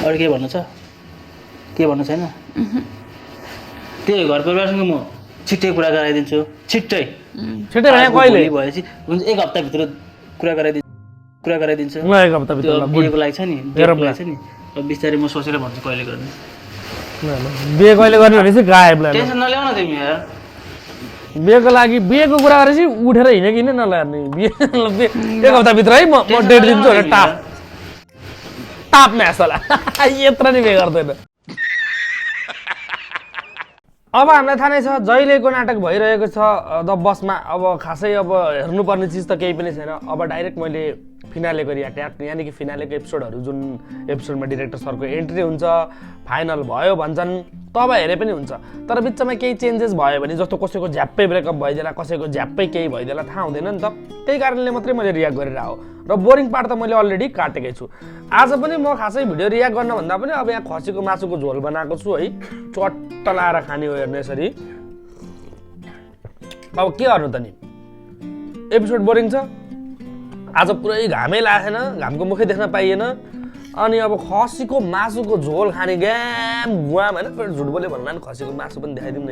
अरू के भन्नु छ के भन्नु छैन त्यही घर परिवारसँग म छिट्टै कुरा गराइदिन्छु छिट्टै भने कहिले भएपछि हुन्छ एक हप्ताभित्र कुरा गराइदिन्छु ल एक हप्ताभित्र बिहेको लागि छ नि अब बिस्तारै म सोचेर भन्छु कहिले गर्ने बिहे कहिले गर्ने भनेपछि गायब लाग्यो टेन्सन नल्याउ न तिमी यार बिहेको लागि बिहेको कुरा गरेपछि उठेर हिँड्यो किन नलाग्ने बिहे एक हप्ताभित्र है म डेट दिन्छु भने टाप म्याच होला यत्रो नि बिहे गर्दैन अब हामीलाई थाहा नै छ जहिलेको नाटक भइरहेको छ द बसमा अब खासै अब हेर्नुपर्ने चिज त केही पनि छैन अब डाइरेक्ट मैले फिनालेको रियाक्ट यानि कि फिनालेको एपिसोडहरू जुन एपिसोडमा डिरेक्टर सरको एन्ट्री हुन्छ फाइनल भयो भन्छन् तब हेरे पनि हुन्छ तर बिचमा केही चेन्जेस भयो भने जस्तो कसैको झ्याप्पै ब्रेकअप भइदिएला कसैको झ्याप्पै केही भइदिएला थाहा हुँदैन नि त त्यही कारणले मात्रै मैले रियाक्ट गरेर आऊ र बोरिङ पार्ट त मैले अलरेडी काटेकै छु आज पनि म खासै भिडियो रियाक्ट गर्न भन्दा पनि अब यहाँ खसीको मासुको झोल बनाएको छु है चट्ट लाएर खाने हो हेर्ने यसरी अब के गर्नु त नि एपिसोड बोरिङ छ आज पुरै घामै लागेन घामको मुखै देख्न पाइएन अनि अब खसीको मासुको झोल खाने ग्याम गुवाम होइन फेरि झुट बोल्यो भन्ला नि खसीको मासु पनि देखाइदिउँ न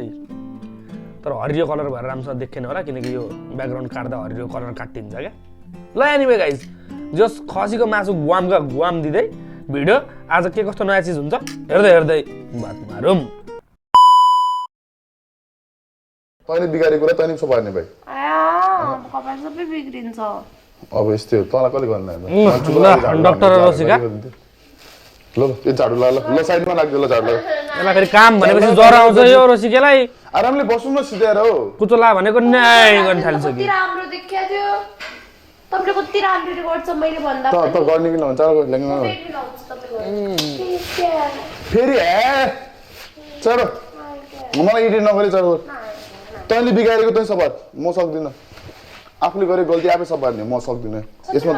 तर हरियो कलर भएर राम्रोसँग देखेन होला किनकि यो ब्याकग्राउन्ड काट्दा हरियो कलर काटिन्छ क्या ल एनिवे गाइज जस खसीको मासु गुवामका गुवाम दिँदै भिडियो आज के कस्तो नयाँ चिज हुन्छ हेर्दै हेर्दै बात मारौँ तैँले बिगारेको कुरा तैँले सपार्ने भाइ कपाल सबै बिग्रिन्छ अब यस्तै हो तँलाई कहिले गर्नु डक्टर रसिका ल यो झाडु ल ल साइडमा राख्दै ल झाडु ल यसलाई फेरि काम भनेपछि ज्वरो आउँछ यो रसिकेलाई आरामले बस्नु न सिधाएर हो कुचो ला भनेको न्याय गर्न थालिसक्यो कति राम्रो देखिया थियो तपाईले कति राम्रो गर्छ मैले भन्दा त गर्ने कि नभन्छ फेरि हे चढो मलाई इडिट नगरी चढो तैँले बिगारेको तैँ सपार म सक्दिनँ आफूले गरेको गल्ती आफै सपार्ने म सक्दिनँ यसमा त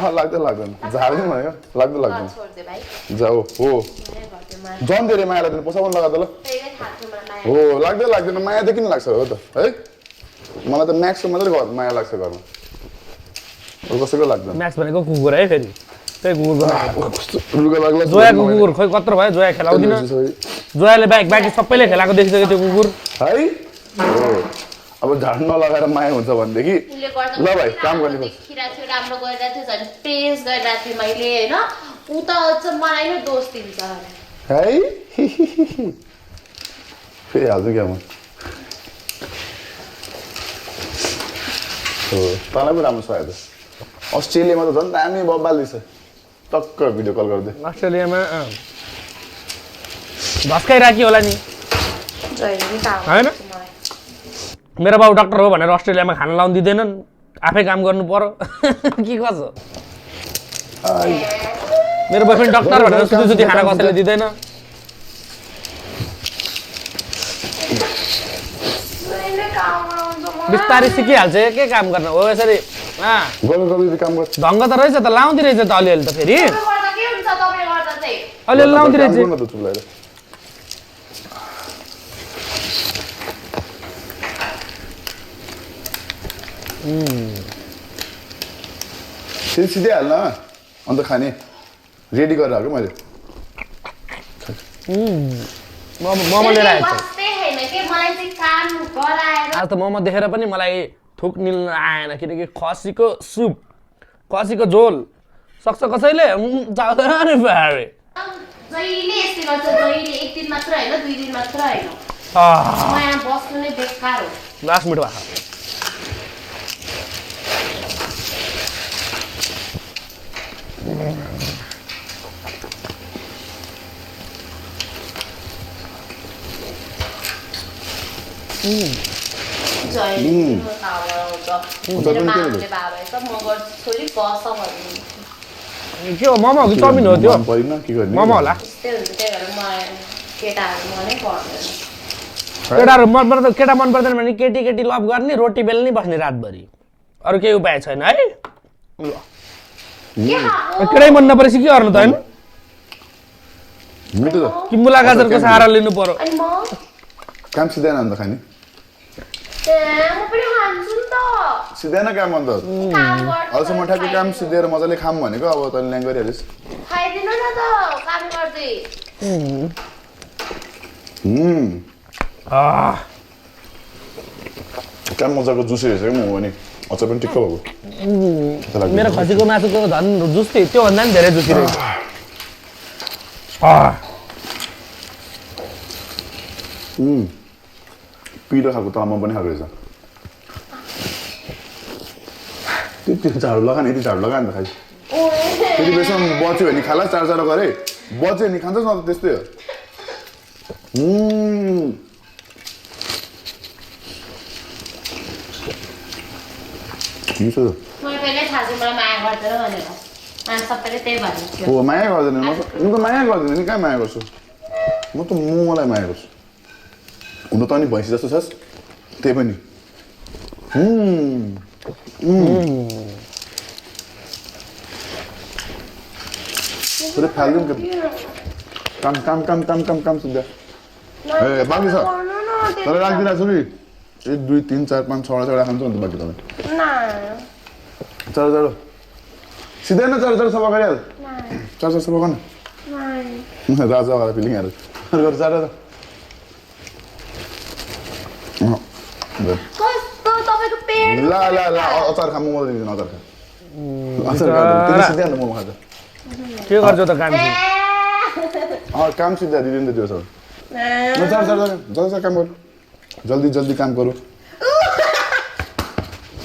लाग्दैन लाग्दैन झार्दैन भन्यो लाग्दैन जाऊ हो जन धेरै माया लाग्दैन पैसा पनि लगा त ल हो लाग्दैन मायादेखि लाग्छ हो त है मलाई त म्याक्सको मात्रै घर माया लाग्छ घरमा कसैको लाग्दैन म्याक्स भनेको कुकुर है फेरि त्यही कुकुर जोयाको कुकुर खोइ कत्रो भयो जोया खेलाउँदिन जोयाले बाँकी सबैले खेलाएको देखिसक्यो त्यो कुकुर है अब झाड नलगाएर माया हुन्छ भनेदेखि ल भाइ काम गर्ने राम्रो गरिरहेको थियो झन् प्रेस गरिरहेको थिएँ मैले होइन ऊ त मलाई नै दोष दिन्छ है फेरि हाल्छु क्या म तँलाई पनि राम्रो छ त अस्ट्रेलियामा त झन् दामी बब्बाल दिन्छ टक्क भिडियो कल गर्दै अस्ट्रेलियामा भस्काइ राखी होला नि होइन मेरो बाउ डाक्टर हो भनेर अस्ट्रेलियामा खाना लाउनु दिँदैनन् आफै काम गर्नु पर्यो के कसो मेरो बोयफ्रेन्ड डाक्टर भनेर सुती खाना कसैले दिँदैन बिस्तारै सिकिहाल्छ के काम गर्न हो यसरी ढङ्ग त रहेछ त लाउँदै रहेछ त अलिअलि त फेरि अलिअलि लाउँदै रहेछ सिधै हाल्न अन्त खाने रेडी गरेर हाल्नु मैले मोमो लिएर आएको आज त मोमो देखेर पनि मलाई थुक निल्न आएन किनकि खसीको सुप खसीको झोल सक्छ कसैले लास्ट मिनट भएको के हो मोमो हो कि चाउमिन हो त्यो मोमो होला केटा मन पर्दैन भने केटी लभ गर्ने रोटी बेल्ने बस्ने रातभरि अरू केही उपाय छैन है केटै मन नपरेपछि के गर्नु त होइन कि मुला गाजरको सहारा लिनु पर्यो काम सिधै अन्त खाने म पनि खान्छु नि त सिधै न काम अन्त काम गर्छु अझसम्म ठ्याक्कै काम सिधेर मजाले खाम भनेको अब तैँले ल्याङ गरिहालिस् खाइदिनु न त काम गर्दै काम मजाको जुसी रहेछ क्या म पनि अझ पनि ठिक्क भएको मेरो खसीको मासुको झन् जुस्ती त्योभन्दा पनि धेरै जुसी रहेछ पिरो खालको तामा पनि खाएको रहेछ त्यो झाडु लगा नि यति झाडु लगा नि त खाइ त्यति बेसम्म बच्यो भने खाला चार गरे बच्यो भने खान्छ न त त्यस्तै हो मिठो मैले पहिल्यै थाहा छ मलाई माया गर्दैन भनेर अनि सबैले त्यही भन्नुहुन्थ्यो हो माया गर्दैन म त माया गर्दैन नि कहाँ माया गर्छु म त मलाई माया गर्छु हुन त नि भैँसी जस्तो छस् त्यही पनि पुरै फाल्दिउँ काम काम काम काम काम काम सुन्दा ए बाँकी छ तर राखिदिरहेको छु नि 1 2 3 4 5 6 खान्छ नि त बाँकी तपाईँ चलो सिधै न चलो सफा गरिहाल चलो सफा गर्न राजा वाला फिलिङहरू गर चार कस्तो तपाईको पेट ल अचार खा मोमो दिन्छु अचार खा अचार खा सिधै अन्त मोमो खान्छ के गर्छौ त काम काम सिधा दिदिन त त्यो सब चल काम गर जल्दी काम गरौँ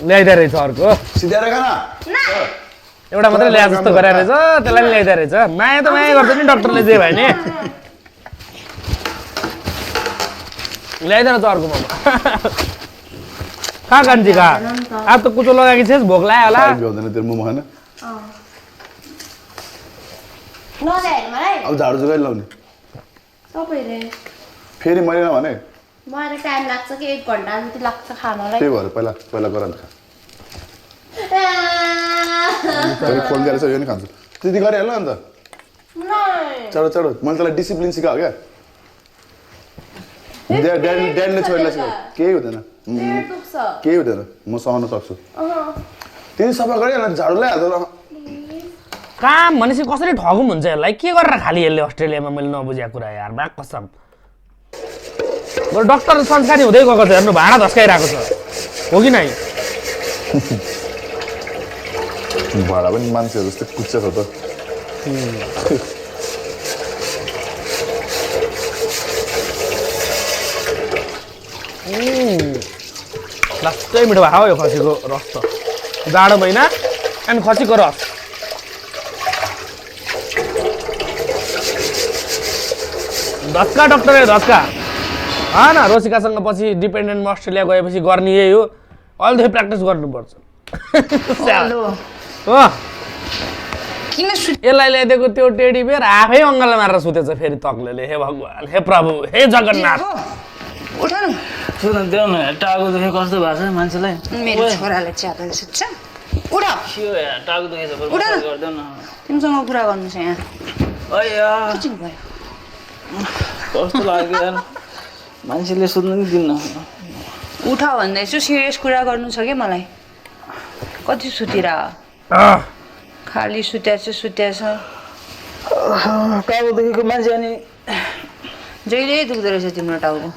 ल्याइदिएर रहेछ अर्को सिधाएर खाना एउटा मात्रै ल्याए जस्तो गराएर रहेछ त्यसलाई पनि ल्याइदिएर रहेछ माया त माया गर्छ नि डक्टरले जे भयो नि ल्याइदिएर त अर्को मोमो कहाँ कान्छी खा अब त कुचो लगाएकी छेस् भोक लाग्यो होला भ्याउँदैन तेरो मोमो खान नल्याएर मलाई अब झाडु चाहिँ कहिले लाउने तपाईले फेरि मैले नभने मलाई टाइम लाग्छ कि 1 घण्टा जति लाग्छ खानलाई त्यही भएर पहिला गर नि खा तैँले खोलिदिएर चाहिँ यो नि खान्छु त्यति गरिहाल अन्त चढो मैले तँलाई डिसिप्लिन सिकाऊ क्या ड्याडीले छोरीलाई सिकाऊ केही हुँदैन म सहन सक्छु त्यति सफा गरिहाल झाडु ल्याइहाल्छ काम भनेपछि कसरी ठगुम हुन्छ यसलाई के गरेर खाली यसले अस्ट्रेलियामा मैले नबुझेको कुरा यार बा कसम डक्टर संस्कारी हुँदै गएको छ हेर्नु भाँडा धस्काइरहेको छ हो कि नै भाडा पनि मान्छेहरू जस्तै कुच्चा छ त लास्टै मिठो भयो यो खसीको रस त जाडो महिना अनि खसीको रस धक्का डक्टर धक्का होइन रोसिकासँग पछि डिपेन्डेन्टमा अस्ट्रेलिया गएपछि गर्ने यही हो अहिले प्र्याक्टिस गर्नुपर्छ हो किन यसलाई ल्याइदिएको त्यो टेडी बेयर आफै अङ्गलमा मारेर सुतेछ फेरि तक्लेले हे भगवान् हे प्रभु हे जगन्नाथ उठ न सुन देऊ न टाउको दुखे कस्तो भएको छ मान्छेलाई मेरो छोराले च्यापेर सुत्छ उठ के हो यार टाउको दुखेछ उठ न। गरिदेऊ न तिमीसँग कुरा गर्नु छ यहाँ अया एकछिन भयो कस्तो लाग्यो यार मान्छेले सुत्नु नि दिन्न उठ भन्दैछु सिरियस कुरा गर्नु छ कि मलाई कति सुतिरा खाली सुत्याछ टाउको दुखेको मान्छे अनि जहिले दुख्दो रहेछ तिम्रो टाउको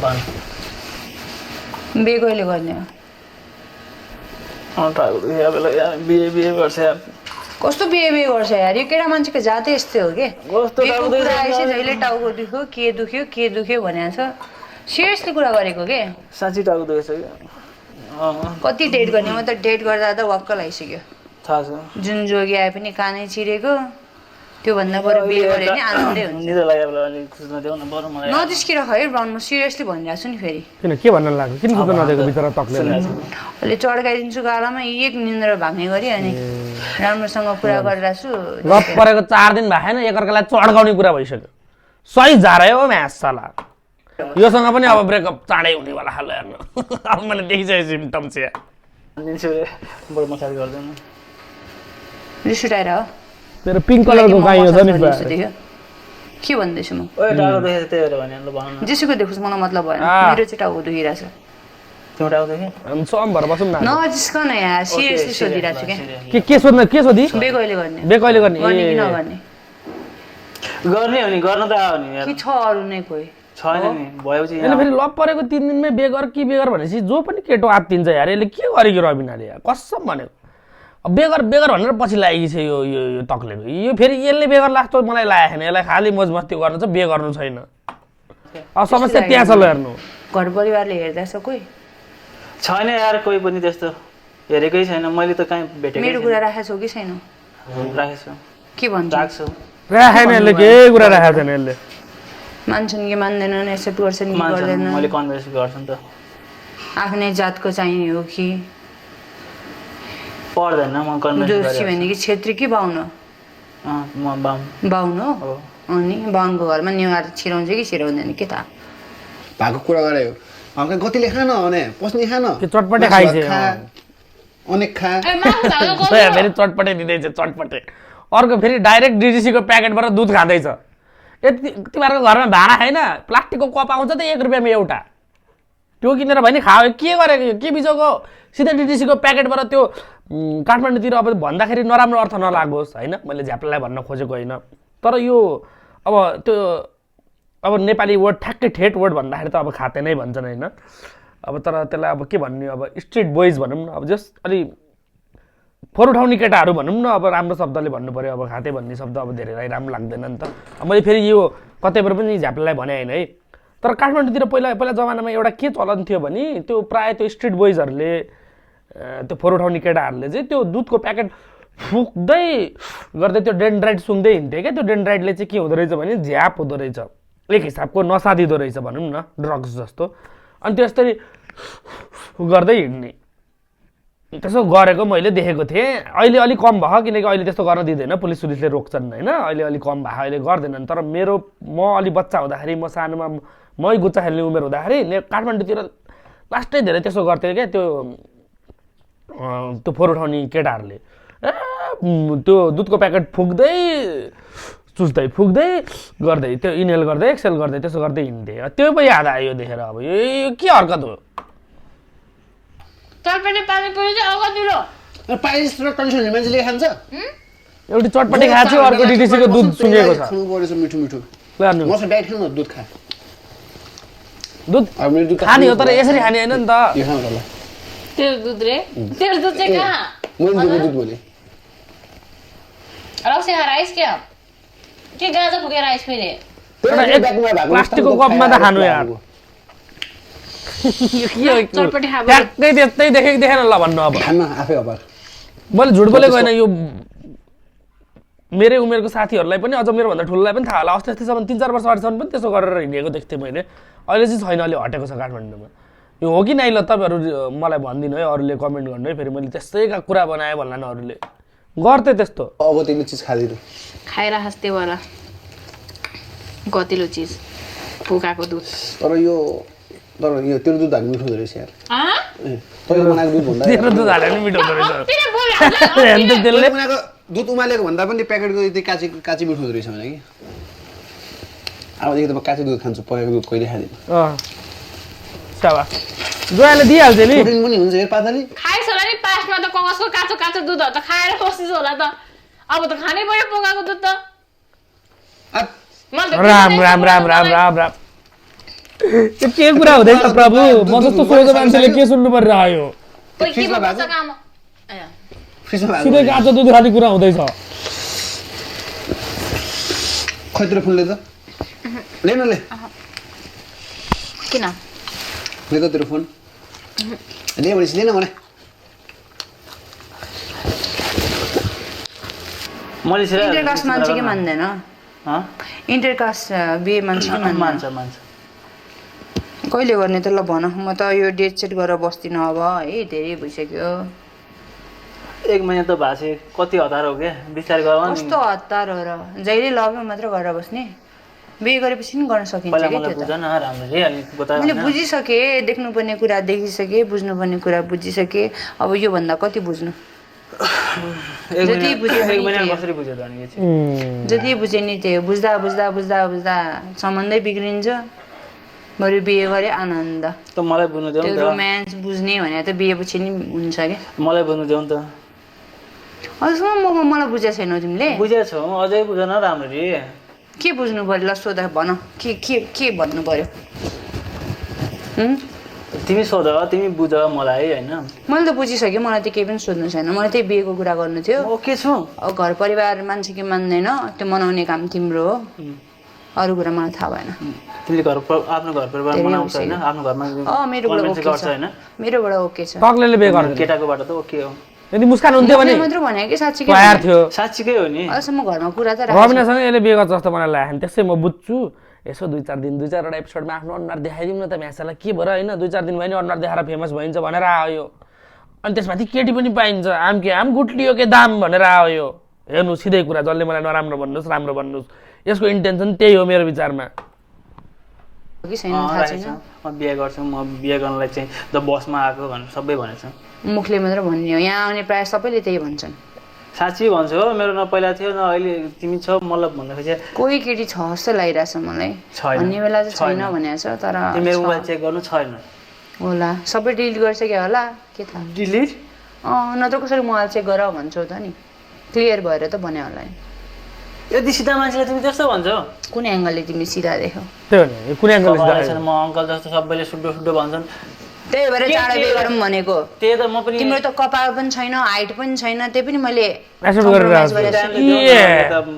भन बे कहिले गर्ने हो टाउको दुखे बेला यार बिहे गर्छ यार कस्तो बिहे गर्छ यार यो केटा मान्छेको जातै यस्तै हो कि कस्तो टाउको दुखेछ जहिले टाउको दुख्यो के दुख्यो भनेको छ सिरियसली कुरा गरेको के साँच्ची टाउको दुखेछ कि कति डेट गर्ने म त डेट गर्दा त वाक्क लागिसक्यो थाहा छ जुन जोगी आए पनि कानै चिरेको त्योभन्दा बरु बिहे गऱ्यो भने आनन्दै हुन्छ निद्रा लागेको बेला अलिक खुज्न देऊ न बरु मलाई नजिस्किएर खै ब्राउन म सिरियसली भनिरहेको छु नि फेरि किन के भन्न लाग्यो किन सुत्न नदिएको भित्र तक्लेले अहिले चड्काइदिन्छु गालामा एक निन्द्रा भाग्ने गरी अनि राम्रोसँग कुरा गरिरहेको छु गफ परेको 4 दिन भएन एकअर्कालाई चड्काउने कुरा भइसक्यो सही झारे हो म्यास साला योसँग पनि अब ब्रेकअप चाँडै हुनेवाला खाल हेर्नु अब मैले देखिसकेको सिम्टम चाहिँ दिन्छु बरु मसाज गर्दैन रिस उठाएर हो मेरो पिङ्क कलरको गाई हो नि के भन्दैछु म ओए टाउको दुखेछ त्यही भएर भने ल भन न जेसुको देखोस् मलाई मतलब भएन मेरो चाहिँ टाउको दुखिरहेछ तिम्रो आउँदै कि सम भएर बसौँ न नजिस्कन यार सिरियसली सोधिरहेको छु क्या के सोध्न के सोधी बे कहिले गर्ने बे कहिले गर्ने गर्ने कि नगर्ने गर्ने हो नि गर्न त आयो नि यार कि छ अरू नै कोही छैन नि भएपछि यसले फेरि लप परेको 3 दिनमै बेगर कि बेगर भनेपछि जो पनि केटो आत्तिन्छ यार यसले के गरेको रबिनाले यार कसम भनेको बेगर बेगर भनेर पछि लागेको छ यो यो यो तक्लेको यो फेरि यसले बेगर लाग्छ मलाई लागेको छैन यसलाई खालि मजमस्ती गर्नु छ बे गर्नु छैन अब समस्या त्यहाँ छ ल हेर्नु घर परिवारले हेर्दैछ कोही छैन यार कोही पनि त्यस्तो हेरेकै छैन मैले त कहीँ भेटेकै मेरो कुरा राखेको छौ कि छैन राखेको छु के भन्छ राख्छु राखेन यसले केही कुरा राखेको छैन यसले मान्छन् कि मान्दैनन् एक्सेप्ट गर्छन् कि गर्दैनन् मैले कन्भर्सेसन गर्छु नि त आफ्नै जातको चाहिने हो कि पर्दैन म कन्भर्सेसन जोशी भने कि छेत्री कि बाहुन म बाम बाहुन हो हो अनि बाहुनको घरमा नेवार छिराउँछ कि छिराउँदैन के थाहा भएको कुरा गरे हल्का गतिले खान भने पस्ने खान त्यो चटपटे खाइছে अनेक खा फेरि चटपटे दिँदैछ चटपटे अर्को फेरि डाइरेक्ट डिडिसीको प्याकेटबाट दुध खाँदैछ यति तिमीहरूको घरमा भाँडा छैन प्लास्टिकको कप आउँछ त 1 रुपियाँमा एउटा त्यो किनेर भने खायो के गरेको के बिजोको सिधै डिडिसीको प्याकेटबाट त्यो काठमाडौँतिर अब भन्दाखेरि नराम्रो अर्थ नलागोस् होइन मैले झ्याप्लालाई भन्न खोजेको होइन तर यो अब त्यो अब नेपाली वर्ड ठ्याक्कै ठेट वर्ड भन्दाखेरि त अब खाते नै भन्छन् होइन अब तर त्यसलाई अब के भन्ने अब स्ट्रिट बोइज भनौँ न अब जस्ट अलि फोहोर उठाउने केटाहरू भनौँ न अब राम्रो शब्दले भन्नु पऱ्यो अब खाते भन्ने शब्द अब धेरैलाई राम्रो लाग्दैन नि त मैले फेरि यो कतैबाट पनि झ्याप्लालाई भने होइन है तर काठमाडौँतिर पहिला पहिला जमानामा एउटा के चलन थियो भने त्यो प्रायः त्यो स्ट्रिट बोइजहरूले त्यो फोहोर उठाउने केटाहरूले चाहिँ त्यो दुधको प्याकेट फुक्दै गर्दै त्यो डेन्ड्राइट सुँग्दै हिँड्थ्यो क्या त्यो डेन्ड्राइटले चाहिँ के हुँदो रहेछ भने झ्याप हुँदो रहेछ एक हिसाबको नसा दिँदो रहेछ भनौँ न ड्रग्स जस्तो अनि त्यस्तरी गर्दै हिँड्ने त्यसो गरेको मैले देखेको थिएँ अहिले अलिक कम भयो किनकि अहिले त्यस्तो गर्न दिँदैन पुलिस सुलिसले रोक्छन् होइन अहिले अलिक कम भयो अहिले गर्दैनन् तर म अलि बच्चा हुँदाखेरि म सानोमा मै गुच्चा खेल्ने उमेर हुँदाखेरि काठमाडौँतिर लास्टै धेरै त्यसो गर्थ्यो क्या त्यो फोहोर उठाउने केटाहरूले त्यो दुधको प्याकेट फुक्दै चुस्दै फुक्दै गर्दै त्यो इनहेल गर्दै एक्सेल गर्दै त्यसो गर्दै हिँड्थे त्यो पो याद आयो देखेर अब यो के हरकत हो चटपटे पानी पुरी चाहिँ अगतिलो पाइस र कन्डिसन मान्छेले खान्छ एउटी चटपटे खाएको छु अर्को डिडिसीको दुध सुँगेको छ खानु परेछ मिठो मिठो ल हेर्नु मसँग डाइट खानु दुध खा दुध अब मेरो दुध खाने हो तर यसरी खाने होइन नि त यो खानु होला तेल दुध रे तेल दुध चाहिँ कहाँ मैले दिएको दुध बोले रक्सी राइस क्या के गाजा फुकेर राइस फेरि प्लास्टिकको कपमा त खानु यार चटपटी खाएको ट्याक्कै त्यस्तै देखेको देखेन ल भन्नु अब खान्न आफै अब मैले झुट बोलेको होइन यो मेरै उमेरको साथीहरूलाई पनि अझ मेरोभन्दा ठुलोलाई पनि थाहा होला अस्ति अस्तिसम्म 3-4 वर्ष अगाडिसम्म पनि त्यसो गरेर हिँडेको देख्थेँ मैले अहिले चाहिँ छैन अलि हटेको छ काठमाडौँमा यो हो कि नै ल तपाईँहरू मलाई भनिदिनु है अरूले कमेन्ट गर्नु है फेरि मैले त्यस्तै कुरा बनाएँ भन्ला न अरूले गर्थे त्यस्तो अब तिमीले चिज खाँदिनु खाएर हस्ते वाला गतिलो चिज फुकाएको दुध तर यो तेरो दुध हाल्नु मिठो हुँदो रहेछ यार तैँले बनाएको दुध भन्दा तेरो दुध हालेर नि मिठो हुँदो रहेछ किन बोल्यो हेर्नु त त्यसले तैँले बनाएको दुध उमालेको भन्दा पनि प्याकेटको यति काँची काँची मिठो हुँदो रहेछ भने कि अबदेखि त म काँची दुध खान्छु पकाएको दुध कहिले खाँदिनँ साबास जोयाले दिइहाल्छ नि प्रोटिन पनि हुन्छ यार पाताली खाइस होला नि पास्टमा त कगजको काँचो काँचो दुधहरू त खाएर बसिस होला त अब त खानै पर्यो पकाएको दुध त मैले त राम राम राम राम राम राम त्यो के कुरा हुँदैछ प्रभु म जस्तो सोझो मान्छेले के सुन्नु परिरह्यो कोही के भन्छ काम फ्रिजमा सिधै काँचो दुध खाने कुरा हुँदैछ खैतिर फुलले त ले न ले किन ले त तेरो फोन ले भनेपछि ले न भने मैले इन्टरकास्ट मान्छे कि मान्दैन इन्टरकास्ट बिहे मान्छे कि मान्छ मान्छ कहिले गर्ने त ल भन म त यो डेट सेट गरेर बस्दिनँ अब है धेरै भइसक्यो 1 महिना त भएको कति हतार हो क्या विचार गर नि कस्तो हतार हो र जहिले लग्यो मात्र गरेर बस्ने बिहे गरेपछि नि गर्न सकिन्छ पहिला कि मलाई त्यो बुझ त न राम्ररी अनि बताउ मैले बुझिसकेँ देख्नुपर्ने कुरा देखिसकेँ बुझ्नुपर्ने कुरा बुझिसकेँ अब योभन्दा कति बुझ्नु जति बुझ्यो एक नि महिना त्यही हो। कसरी बुझ्यो त अनि यो चाहिँ जति बुझ्यो नि त्यही हो। बुझ्दा बुझ्दा बुझ्दा बुझ्दा सम्बन्धै बिग्रिन्छ बरु बिहे गरे आनन्द त मलाई बुझ्नु देऊ त्यो नि त रोमान्स बुझ्ने भने त बिहेपछि नि हुन्छ क्या मलाई बुझ्नु देऊ नि त अहिलेसम्म मलाई बुझेको छैनौ तिमीले बुझेको छौ अझै बुझेन राम्ररी के बुझ्नु पर्यो ल सोध भन के भन्नु पर्यो तिमी सोध तिमी बुझ मलाई होइन मैले त बुझिसकेँ मलाई त केही पनि सोध्नु छैन मलाई त्यही बिहेको कुरा गर्नु थियो ओके छु अब घर परिवार मान्छे के मान्दैन त्यो मनाउने काम तिम्रो हो अरू कुरा मलाई थाहा भएन तिमीले आफ्नो घर परिवार मनाउँछ होइन आफ्नो घरमा मेरोबाट convince ओके गर्छ छ होइन मेरोबाट ओके छ तक्लेले बिहे गर्नु केटाकोबाट त ओके हो यदि मुस्कान हुन्थ्यो भने मात्र भने कि साँच्चीकै तयार थियो साँच्चीकै हो नि अहिलेसम्म घरमा कुरा त रबिनासँग यसले बिहे गर्छ जस्तो मलाई लागेन त्यसै म बुझ्छु यसो 2-4 चारवटा एपिसोडमा आफ्नो अनुहार देखाइदिउँ न त म्यासालाई के भएर होइन 2-4 दिन भयो नि अनुहार देखाएर फेमस भइन्छ भनेर आयो अनि त्यसमाथि केटी पनि पाइन्छ आम के आम गुटलियो के दाम भनेर आयो हेर्नु सिधै कुरा जसले मलाई नराम्रो भन्नुहोस् राम्रो भन्नुहोस् यसको इन्टेन्सन त्यही हो मेरो विचारमा कि छैन थाहा छैन म बिहे गर्छु म बिहे गर्नलाई चाहिँ द बसमा आएको भनेर सबै भनेछ मुखले मात्र भन्ने हो यहाँ आउने प्रायः सबैले त्यही भन्छन् साँच्ची भन्छु हो मेरो न पहिला थियो न अहिले तिमी छौ मलाई भन्दाखेरि कोही केटी छ जस्तो लागिरहेछ मलाई छैन। भन्ने बेला चाहिँ छैन भनेको छ तर मेरो मोबाइल छ। चेक गर्नु छैन होला सबै डिलिट गरिसक्यो होला के थाहा डिलिट नत्र कसरी मोबाइल चेक गर भन्छौ त नि क्लियर भएर त भने होला नि यति सिधा मान्छेलाई तिमी त्यस्तो भन्छौ कुन एङ्गलले तिमी सिधा देख्यौ त्यो भने कुनै एङ्गलले कपाल म अङ्कल जस्तो सबैले सुड्डो सुड्डो भन्छन् त्यही भएर चाँडो बिहे गरौँ भनेको त्यही त म पनि तिम्रो त कपाल पनि छैन हाइट पनि छैन त्यही पनि मैले एक्सेप्ट गरिरहेको छु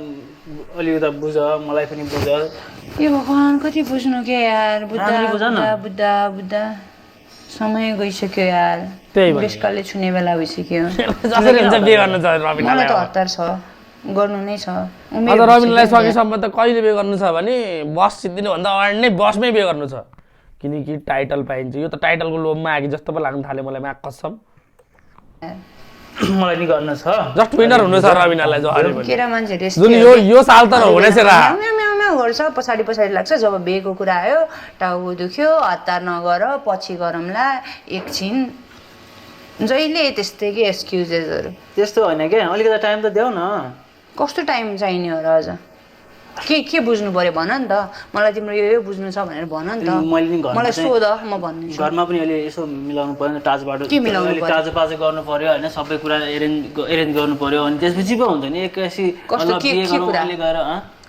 अलि उता बुझ मलाई पनि बुझ ए भगवान् कति बुझ्नु के यार राम्ररी बुझ न। बुद्धा बुद्धा समय गइसक्यो यार त्यही भएर। बेसकालले छुने बेला भइसक्यो जसरी हुन्छ बिहे गर्न छ रबिनालाई मलाई त हतार छ गर्नु नै छ अझ रबिनलाई सकेसम्म त कहिले बिहे गर्नु छ भने बस सिद्धिनु भन्दा अगाडि नै बसमै बिहे गर्नु छ किनकि टाइटल पाइन्छ यो त टाइटलको लोभमा आगे जस्तो पो लाग्न थाल्यो मलाई माग कसम मलाई नि गर्न छ जस्ट विनर हुनु छ रबिनालाई जो हारे भने केरा मान्छेहरू जुन यो साल त हुनेछ रा म्याउ गर्छ पछाडि पछाडि लाग्छ जब बिहेको कुरा आयो टाउको दुख्यो हतार नगर पछि गरौँला एकछिन जहिले त्यस्तै के एक्सक्युजेसहरू त्यस्तो होइन क्या अलिकति टाइम त देऊ न कस्तो टाइम चाहिने हो र अझ के बुझ्नु पर्यो भन नि त मलाई तिम्रो यो बुझ्नु छ भनेर भन नि त मैले नि घरमा मलाई चाहिँ- सोध म भन्छु घरमा पनि अहिले यसो मिलाउनु पर्यो टाचबाट के मिलाउनु पर्यो? टाचो पाचो गर्नु पर्यो होइन सबै कुरा एरेन्ज गर्नु पर्यो अनि त्यसपछि पो हुन्छ नि एक्कासी कस्तो ल, के बिहे गरौँ कुरा? अहिले गएर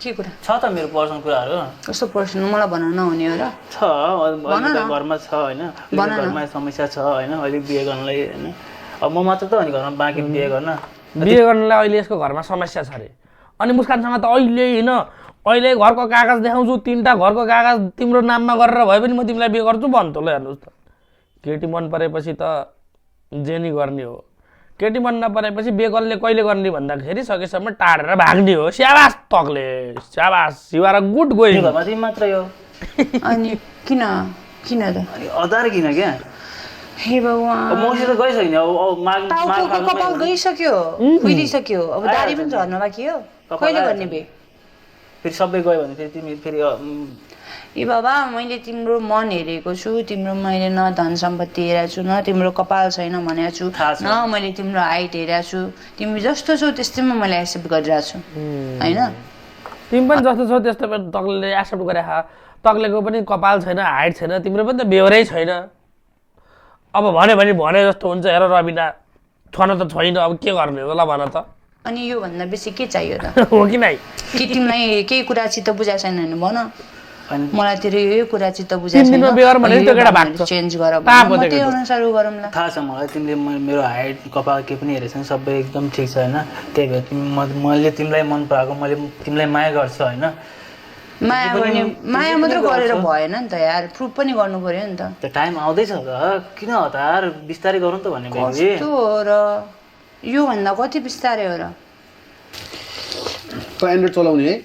के कुरा छ त मेरो पर्सनल कुराहरू कस्तो पर्सन मलाई भन्न नहुने हो र छ अहिले भन त न। घरमा छ होइन भन न। घरमा समस्या छ होइन अहिले बिहे गर्नलाई होइन अब म मात्र त हो नि घरमा बाँकी बिहे गर्न बिहे गर्नलाई अहिले यसको घरमा समस्या छ अरे अनि मुस्कानसँग त अहिले होइन अहिले घरको कागज देखाउँछु 3टा घरको कागज तिम्रो नाममा गरेर भए पनि म तिमीलाई बिहे गर्छु भन्छु ल हेर्नुहोस् त केटी मन परेपछि त जे नि गर्ने हो केटी मन नपरेपछि बिहे कहिले गर्ने भन्दाखेरि सकेसम्म टाढेर भाग्ने हो स्याबास तकले स्याबास you are a good going यो घरमा तिमी मात्रै हो अनि किन त अनि अदार किन क्या हे भगवान् मसित गइसक्यो नि अब माग टाउको कपाल गइसक्यो फुलिसक्यो अब दारी पनि झर्न बाँकी हो कहिले गर्ने बे फेरि सबै गयो भने फेरि तिमी फेरि ए बाबा मैले तिम्रो मन हेरेको छु तिम्रो मैले न धन सम्पत्ति हेरेको छु न तिम्रो कपाल छैन भनेको छु थाहा छ। न मैले तिम्रो हाइट हेरेको छु तिमी जस्तो छौ त्यस्तैमा मैले एक्सेप्ट गरिरहेको छु होइन तिमी पनि जस्तो छौ त्यस्तो तकले एक्सेप्ट गरे तक्लेको पनि कपाल छैन हाइट छैन तिम्रो पनि त बेहोरै छैन अब भन्यो भने भने जस्तो हुन्छ हेर रबिना छन त छैन अब के गर्ने हो ल भन त अनि योभन्दा बेसी के चाहियो त हो कि नै कि तिमीलाई केही कुरा चित्त बुझाएको छैन भने भन अनि मलाई तेरो यो कुरा चित्त बुझाएको 3 दिनमा बिहे गर भने त्यो केटा भाग्छ चेन्ज गर ताप म बदेको त्यही छ। अनुसार उ गरौँला थाहा छ मलाई तिमीले मेरो हाइट कपाल के पनि हेरेको छैन सबै एकदम ठिक छ होइन त्यही भएर मैले तिमीलाई मन पराएको मैले तिमीलाई माया गर्छु होइन माया गर्ने माया मात्र गरेर भएन नि त यार प्रुफ पनि गर्नु पर्यो नि त त्यो टाइम आउँदैछ त किन हतार बिस्तारै गरौँ त भन्ने बेबी कस्तो हो र योभन्दा कति बिस्तारै हो र त एन्ड्रोइड चलाउने है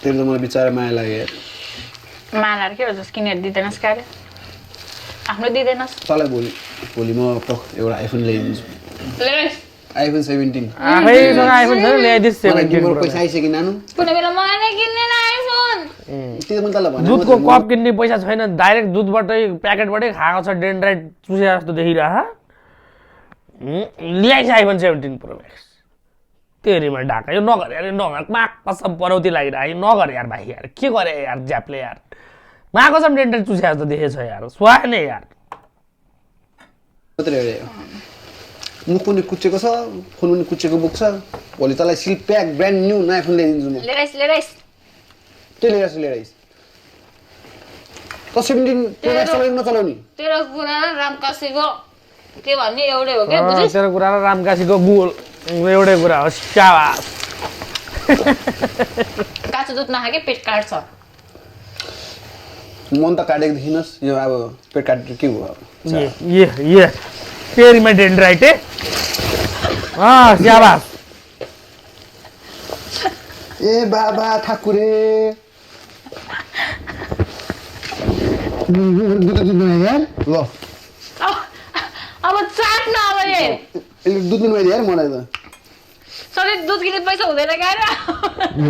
तेरो त मलाई बिचारा माया लाग्यो यार मालार के हो जस किनेर दिँदैनस् कार्य आफ्नो दिँदैनस् तँलाई भोलि म एउटा आइफोन ल्याइदिन्छु ल्याइस् आइफोन 17 आफैसँग आइफोन छैन ल्याइदिस् मलाई तिम्रो पैसा आइसक्यो नानु कुनै बेला मलाई किन्दैन आइफोन त्यो मैले तँलाई भने दुधको कप किन्ने पैसा छैन डाइरेक्ट दुधबाटै प्याकेटबाटै खाएको छ डेन्ड्राइट चुसे जस्तो देखिरह ल्याइस आइफोन 17 प्रो म्याक्स तेरीमा ढाका यो नगरे अरे नगर कसम पनौती लागिरह यो नगर यार भाइ यार के गरे यार ज्यापले यार माको सब डेन्टल चुस्या जस्तो देखेछ यार स्वाह नै यार मात्रै हेरे मुख पनि कुचेको छ फोन पनि कुचेको बोक्छ भोलि तँलाई सिल प्याक ब्रान्ड न्यू नयाँ फोन ल्याइदिन्छु म लिएर त्यो लिएर आइस त 17 प्रो म्याक्स चलाउनु नचलाउने तेरो कुरा र रामकासीको के भन्ने एउटै हो क्या बुझिस तेरो कुरा र रामकासीको गोल एउटै कुरा हो स्याबास काँचो दुध नखाके पेट काट्छ मन त काटेको देखिनस् यो अब पेट काटेको के हो अब ये तेरीमा डेन्ड्राइट स्याबास ए बाबा ठाकुरे यार ल अब चाट न अब ये यसले दुध दिनु यार मलाई त सधैँ दुध किन्ने पैसा हुँदैन क्या ल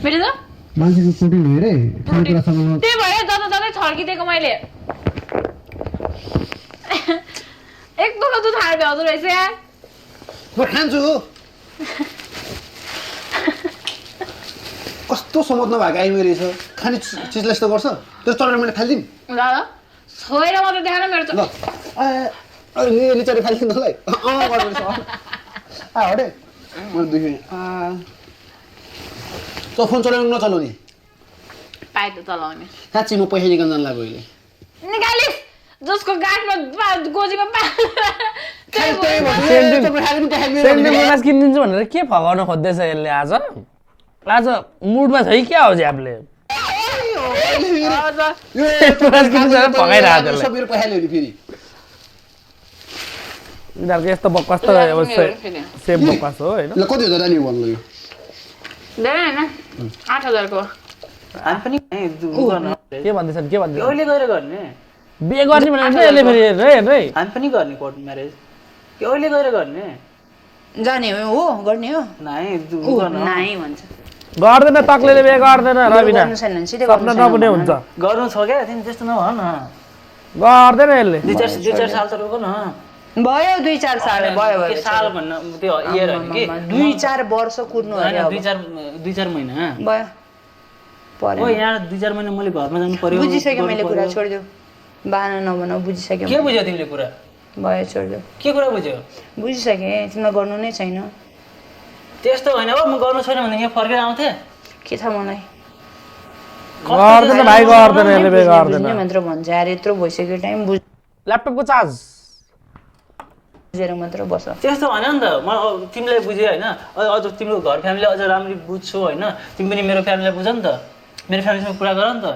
मेरो त मान्छेको प्रोटिन हेरे खानेकुरासँग त्यही भएर जता छर्किदिएको मैले एक बोका दुध खाएर भ्याउँदो रहेछ यार म खान्छु कस्तो समझ नभएको आइमे रहेछ खाने चिजलाई यस्तो गर्छ त्यो चलेर मैले फालिदिउँ ल छोएर मात्रै देखाएर मेरो ल अहिले चलेर फालिदिउँ तँलाई गर्दैछ हटे मैले देखेँ तँ फोन चलाउनु नचलाउने पाइ त चलाउने साँच्ची म पैसा निकाल्न जान लाग्यो अहिले निकालिस जसको गाँठमा गोजीमा सेन्टिमेन्ट किनिदिन्छु भनेर के फगाउन खोज्दैछ यसले आज मुडमा छ कि क्या हो ज्यापले फगाइरहेको सबैले पैसा ल्याउने फेरि यिनीहरूको यस्तो बकवास त सेम बकवास हो होइन ल कति हजार नि भन्नु यो धेरै होइन 8,000 को हामी पनि के भन्दैछन् अहिले गएर गर्ने बिहे गर्ने भनेर यसले फेरि हेर्दै हामी पनि गर्ने कोर्ट म्यारेज कि अहिले गएर गर्ने जाने हो गर्ने हो नाइ नाइ भन्छ गर्दैन तक्लेले बिहे गर्दैन रबिना गर्नु छैन भने सिधै सपना नपुग्ने हुन्छ गर्नु छ क्या तिमी त्यस्तो नभन न गर्दैन यसले 2-4 साल त रोक न भयो 2-4 साल भयो के साल भन्न त्यो इयर होइन कि 2-4 वर्ष कुर्नु अरे अब 2-4 महिना भयो पर्यो ओ यहाँ 2-4 महिना मैले घरमा जानु पर्यो बुझिसक्यो मैले कुरा छोडिदेऊ बाना नभन बुझिसक्यो के बुझ्यौ तिमीले कुरा भयो छोडिदेऊ के कुरा बुझ्यौ बुझिसकेँ तिमीलाई गर्नु नै छैन त्यस्तो होइन हो म गर्नु छैन भने यहाँ फर्केर आउँथे के थाहा मलाई गर्दैन भाइ गर्दैन यसले बिहे गर्दैन बुझ्ने मात्र भन्छ यार यत्रो भइसक्यो टाइम ल्यापटपको चार्ज बुझेर मात्र बस त्यस्तो होइन नि त म तिमीलाई बुझेँ होइन अझ तिम्रो घर फ्यामिली अझ राम्ररी बुझ्छु होइन तिमी पनि मेरो फ्यामिलीलाई बुझ नि त मेरो फ्यामिलीसँग कुरा गर नि त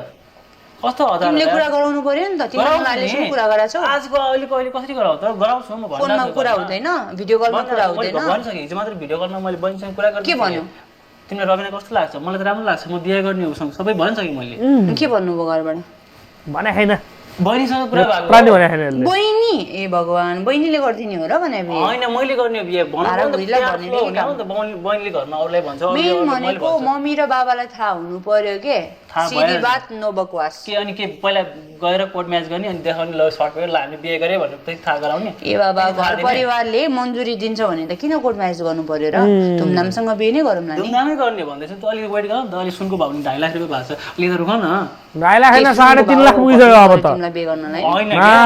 कस्तो हतार तिमीले कुरा गराउनु पर्यो नि त तिमीले मलाई अहिलेसम्म कुरा गराछौ आजको अहिलेको अहिले कसरी गराउ त गराउँछु म फोनमा कुरा हुँदैन भिडियो कलमा कुरा हुँदैन भनिसकेँ हिजो मात्र भिडियो कलमा मैले बहिनीसँग कुरा गरेँ के भन्यो तिमीलाई रबिना कस्तो लाग्छ मलाई त राम्रो लाग्छ म बिहे गर्ने उसँग सबै भनिसकेँ मैले के भन्नुभयो घरबाट भने छैन बहिनीसँग कुरा भएको प्राणी भने छैन यसले बहिनी ए भगवान बहिनीले गरिदिने हो र भने होइन मैले गर्ने हो बिहे बहिनीले घरमा अरूलाई भन्छ मेन भनेको मम्मी र बाबालाई थाहा हुनु पर्यो के सिधी बात नो बकवास के अनि के पहिला गएर कोर्ट म्याच गर्ने अनि देखाउने ल सर्टिफिकेट ल हामी बिहे गरे भनेर चाहिँ थाहा गराउने ए बाबा घर परिवारले मन्जुरी दिन्छ भने त किन कोर्ट म्याच गर्नु पर्यो र धुमधामसँग बिहे नै गरौँ न धुमधामै गर्ने भन्दैछु त अलिक वेट गर न त अलिक सुनको भाउ 2.5 लाख रुपियाँ भएको छ अलिक त रुक न 2.5 लाख होइन 3.5 लाख पुगिसक्यो अब त तिमीलाई बिहे गर्नलाई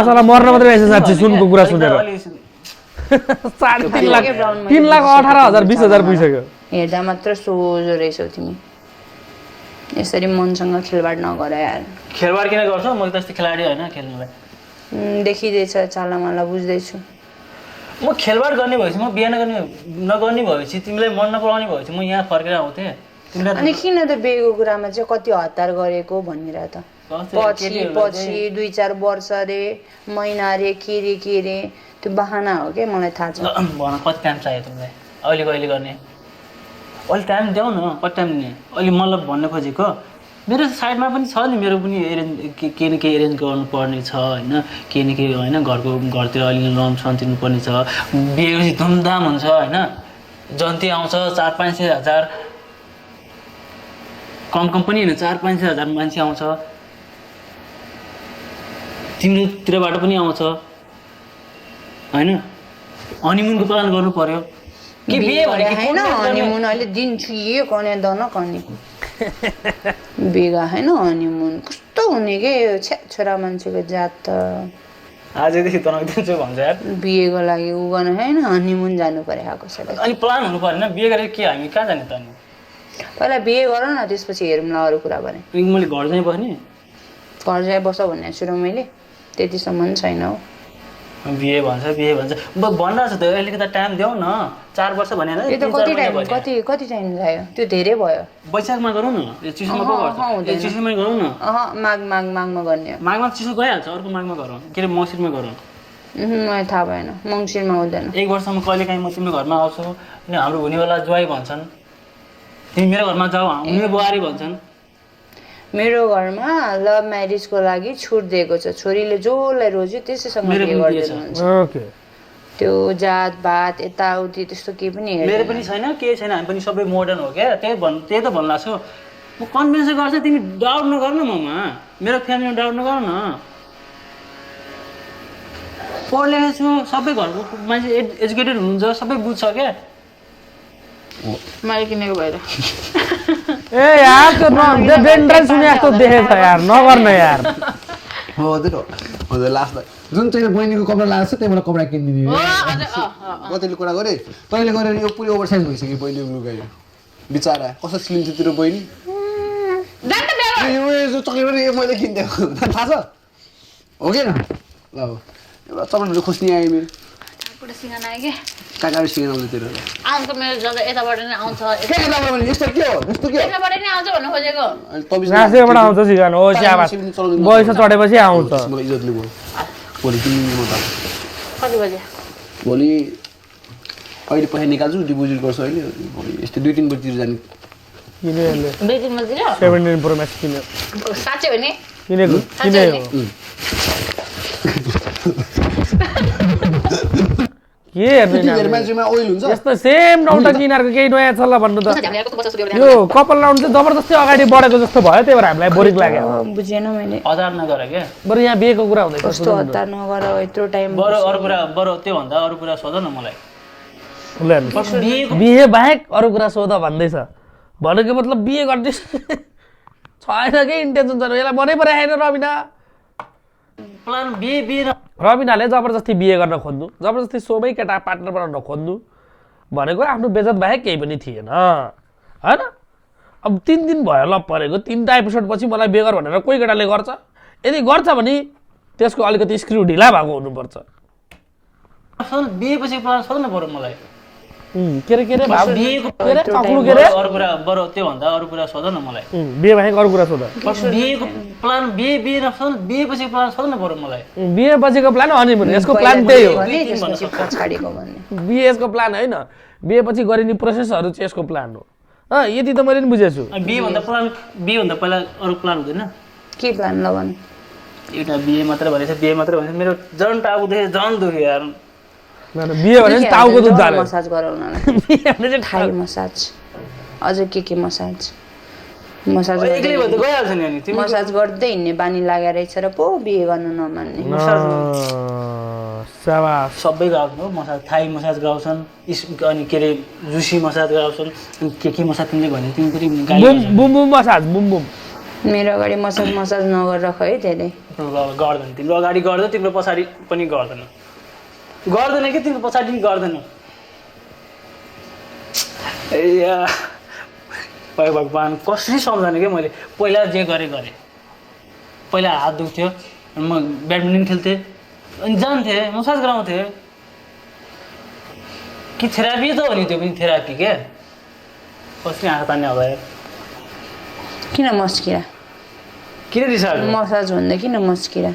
साला मर्न मात्रै रहेछ साँच्ची सुनको कुरा सुनेर 3.5 लाख 3,18,000 20,000 पुगिसक्यो हेर्दा मात्र सोझो रहेछौ तिमी यसरी मनसँग खेलबाड नगर यार खेलबाड किन गर्छौ म त त्यस्तो खेलाडी होइन खेल्नुलाई देखिँदैछ चालामाला बुझ्दैछु म खेलबाड गर्ने भएपछि म बिहे नगर्ने भएपछि तिमीलाई मन नपराउने भएपछि म यहाँ फर्केर आउँथेँ तिमीलाई अनि किन त बिहेको कुरामा चाहिँ कति हतार गरेको भनिरह त पछि 2-4 वर्ष रे महिना रे के रे त्यो बहाना हो क्या मलाई थाहा छ भन कति टाइम चाहियो तिमीलाई अहिले गर्ने अलि टाइम देऊ न कति टाइम दिने अलि मलाई भन्न खोजेको मेरो साइडमा पनि छ नि मेरो पनि एरेन्ज के न के एरेन्ज गर्नुपर्ने छ होइन के न के होइन घरतिर अलि लोन सन तिर्नुपर्ने छ बिहेपछि धुमधाम हुन्छ होइन जन्ती आउँछ 4-5 हजार कम पनि होइन 4-5 हजार मान्छे आउँछ तिम्रोतिरबाट पनि आउँछ होइन हनीमुनको प्लान गर्नु पर्यो कि बिहे भने कि होइन हनीमुन अहिले दिन्छु ये कने दन कने बिगा होइन हनीमुन कस्तो हुने के यो छोरा मान्छेको जात त आजदेखि तनाउ दिन्छु भन्छ यार बिहेको लागि उ गर्न होइन हनीमुन जानु पर्यो कसैलाई अनि प्लान हुनु परेन बिहे गरेर के हामी कहाँ जाने त अनि पहिला बिहे गर न त्यसपछि हेरौँला अरू कुरा भने मैले घर चाहिँ बस्ने घर जाइ बस भनेको छु र मैले त्यतिसम्म छैन हौ बिहे भन्छ भनिरहेको छ त अहिलेको त टाइम देऊ न 4 वर्ष भने यो त कति टाइम कति टाइम लाग्यो त्यो धेरै भयो वैशाखमा गरौँ न यो चिसोमा पो गर्छ चिसोमै गरौँ न माघमा गर्ने हो माघमा चिसो गइहाल्छ अर्को माघमा गरौँ के अरे मङ्सिरमा गरौँ मलाई थाहा भएन मङ्सिरमा हुँदैन 1 वर्षमा कहिलेकाहीँ म तिम्रो घरमा आउँछु अनि हाम्रो हुनेवाला ज्वाइँ भन्छन् तिमी मेरो घरमा जाऊ हुने बुहारी भन्छन् मेरो घरमा लभ म्यारिजको लागि छुट दिएको छ छोरीले जसलाई रोज्यो त्यसैसँग बिहे गरिदिनुहुन्छ ओके त्यो जात भात यताउति त्यस्तो केही पनि मेरो पनि छैन केही छैन हामी पनि सबै मोडर्न हो क्या त्यही त भन्ला छु म कन्भिन्स गर्छ तिमी डाउट नगर न ममा मेरो फ्यामिलीमा डाउट नगर न पढेको छु सबै घरको मान्छे एजुकेटेड हुनुहुन्छ सबै बुझ्छ क्या मैले किनेको भएर ए यार त्यो डेन्डर सुने जस्तो देखेछ यार नगर्न यार हजुर लास्टमा जुन चाहिँ बहिनीको कपडा लगाएको छ त्यहीबाट कपडा किनिदिने कतिले कुरा गरे तैँले गरेर यो पुरै ओभर साइज भइसक्यो बहिनीको लुगा यो बिचरा कस्तो स्लिम थियो तेरो बहिनी यो चक्लेट यो मैले किनिदिएको थाहा छ हो कि न ल एउटा चक्लेटहरू खोज्ने आयो मेरो सिँगान आयो कि काकाहरू सिँगान आउँछ तेरो आउँछ मेरो जग्गा यताबाट नै आउँछ यस्तो के हो यताबाट नै आउँछ भन्नु खोजेको नासेबाट आउँछ सिगान हो चियाबास पैसा चढेपछि आउँछ मलाई इज्जतले भयो भोलि किन्नु म त कति बजे भोलि अहिले पैसा निकाल्छु डिपोजिट गर्छु अहिले भोलि यस्तै 2-3 बजीतिर जाने किन्यो यसले 2-3 बजीतिर 17 प्रो म्याक्स किन्यो साँच्चै हो नि किनेको के हेर्ने मान्छेमा ओइल हुन्छ यस्तो सेम नौटा किनारको केही नयाँ छ ल भन्नु त यो कपाल लाउनु चाहिँ जबरजस्ती अगाडि बढेको जस्तो भयो त्यही भएर हामीलाई बोरिङ लाग्यो बुझेन मैले हतार नगर क्या बरु यहाँ बिहेको कुरा हुँदैछ कस्तो हतार नगर यत्रो टाइम बरु त्योभन्दा अरू कुरा सोध न मलाई बिहे बाहेक अरू कुरा सोध भन्दैछ भनेको मतलब बिहे गर्ने छैन कि इन्टेन्सन छैन यसलाई मनै पराएन रबिना प्लान बिहे रबिनाले जबरजस्ती बिहे गर्न खोज्नु जबरजस्ती सोमै केटा पार्टनर बनाउन खोज्नु भनेको आफ्नो बेजत बाहेक केही पनि थिएन होइन अब 3 दिन भयो ल परेको 3टा एपिसोड पछि मलाई बिहे गर भनेर कोही केटाले गर्छ यदि गर्छ भने त्यसको अलिकति स्क्रु ढिला भएको हुनुपर्छ बिहेपछि प्लान सोध्न पर्यो मलाई के रे भाउ बिहेको अक्लु के रे अरू कुरा बरु त्योभन्दा अरू कुरा सोध न मलाई बिहे बाहेक अरू कुरा सोध बिहेको प्लान बिहेपछि प्लान सोध्न पर्यो मलाई बिहे पछिको प्लान हनीमुन यसको प्लान त्यही हो पछाडिको भन्ने बिहे यसको प्लान होइन बिहे पछि गरिने प्रोसेसहरू चाहिँ यसको प्लान हो यति त मैले पनि बुझेको छु बिहेभन्दा पहिला अरू प्लान हुँदैन के प्लान ल भन्नु एउटा बिहे मात्रै भनेछ बिहे मात्रै भनेछ मेरो झन् टाउको देखे झन् दुख्यो यार बिहे भने टाउको दुध जाने मसाज गराउन थाई मसाज अझ के मसाज मसाज एक्लै भए त गइहाल्छ नि अनि तिमी मसाज गर्दै हिँड्ने बानी लागेर रहेछ र पो बिहे गर्न नमान्ने शाबास सबै गाउँछन् हो मसाज थाई मसाज गाउँछन् अनि के अरे जुसी मसाज गाउँछन् अनि के मसाज तिमीले भने तिमी पनि boom boom massage boom boom मेरो अगाडि मसाज नगरेर खै धेरै गर्दैन तिम्रो अगाडि गर्दै तिम्रो पछाडि पनि गर्दैन कि तिम्रो पछाडि पनि गर्दैन ए भगवान् कसरी सम्झाने क्या मैले पहिला जे गरेँ पहिला हात दुख्थ्यो अनि म ब्याडमिन्टन खेल्थेँ अनि जान्थेँ मसाज गराउँथेँ कि थेरापी त हो नि त्यो पनि थेरापी क्या कसरी आँखा तान्ने होला किन मस्किरा किन रिसार्ट मसाज भन्दा किन मस्किरा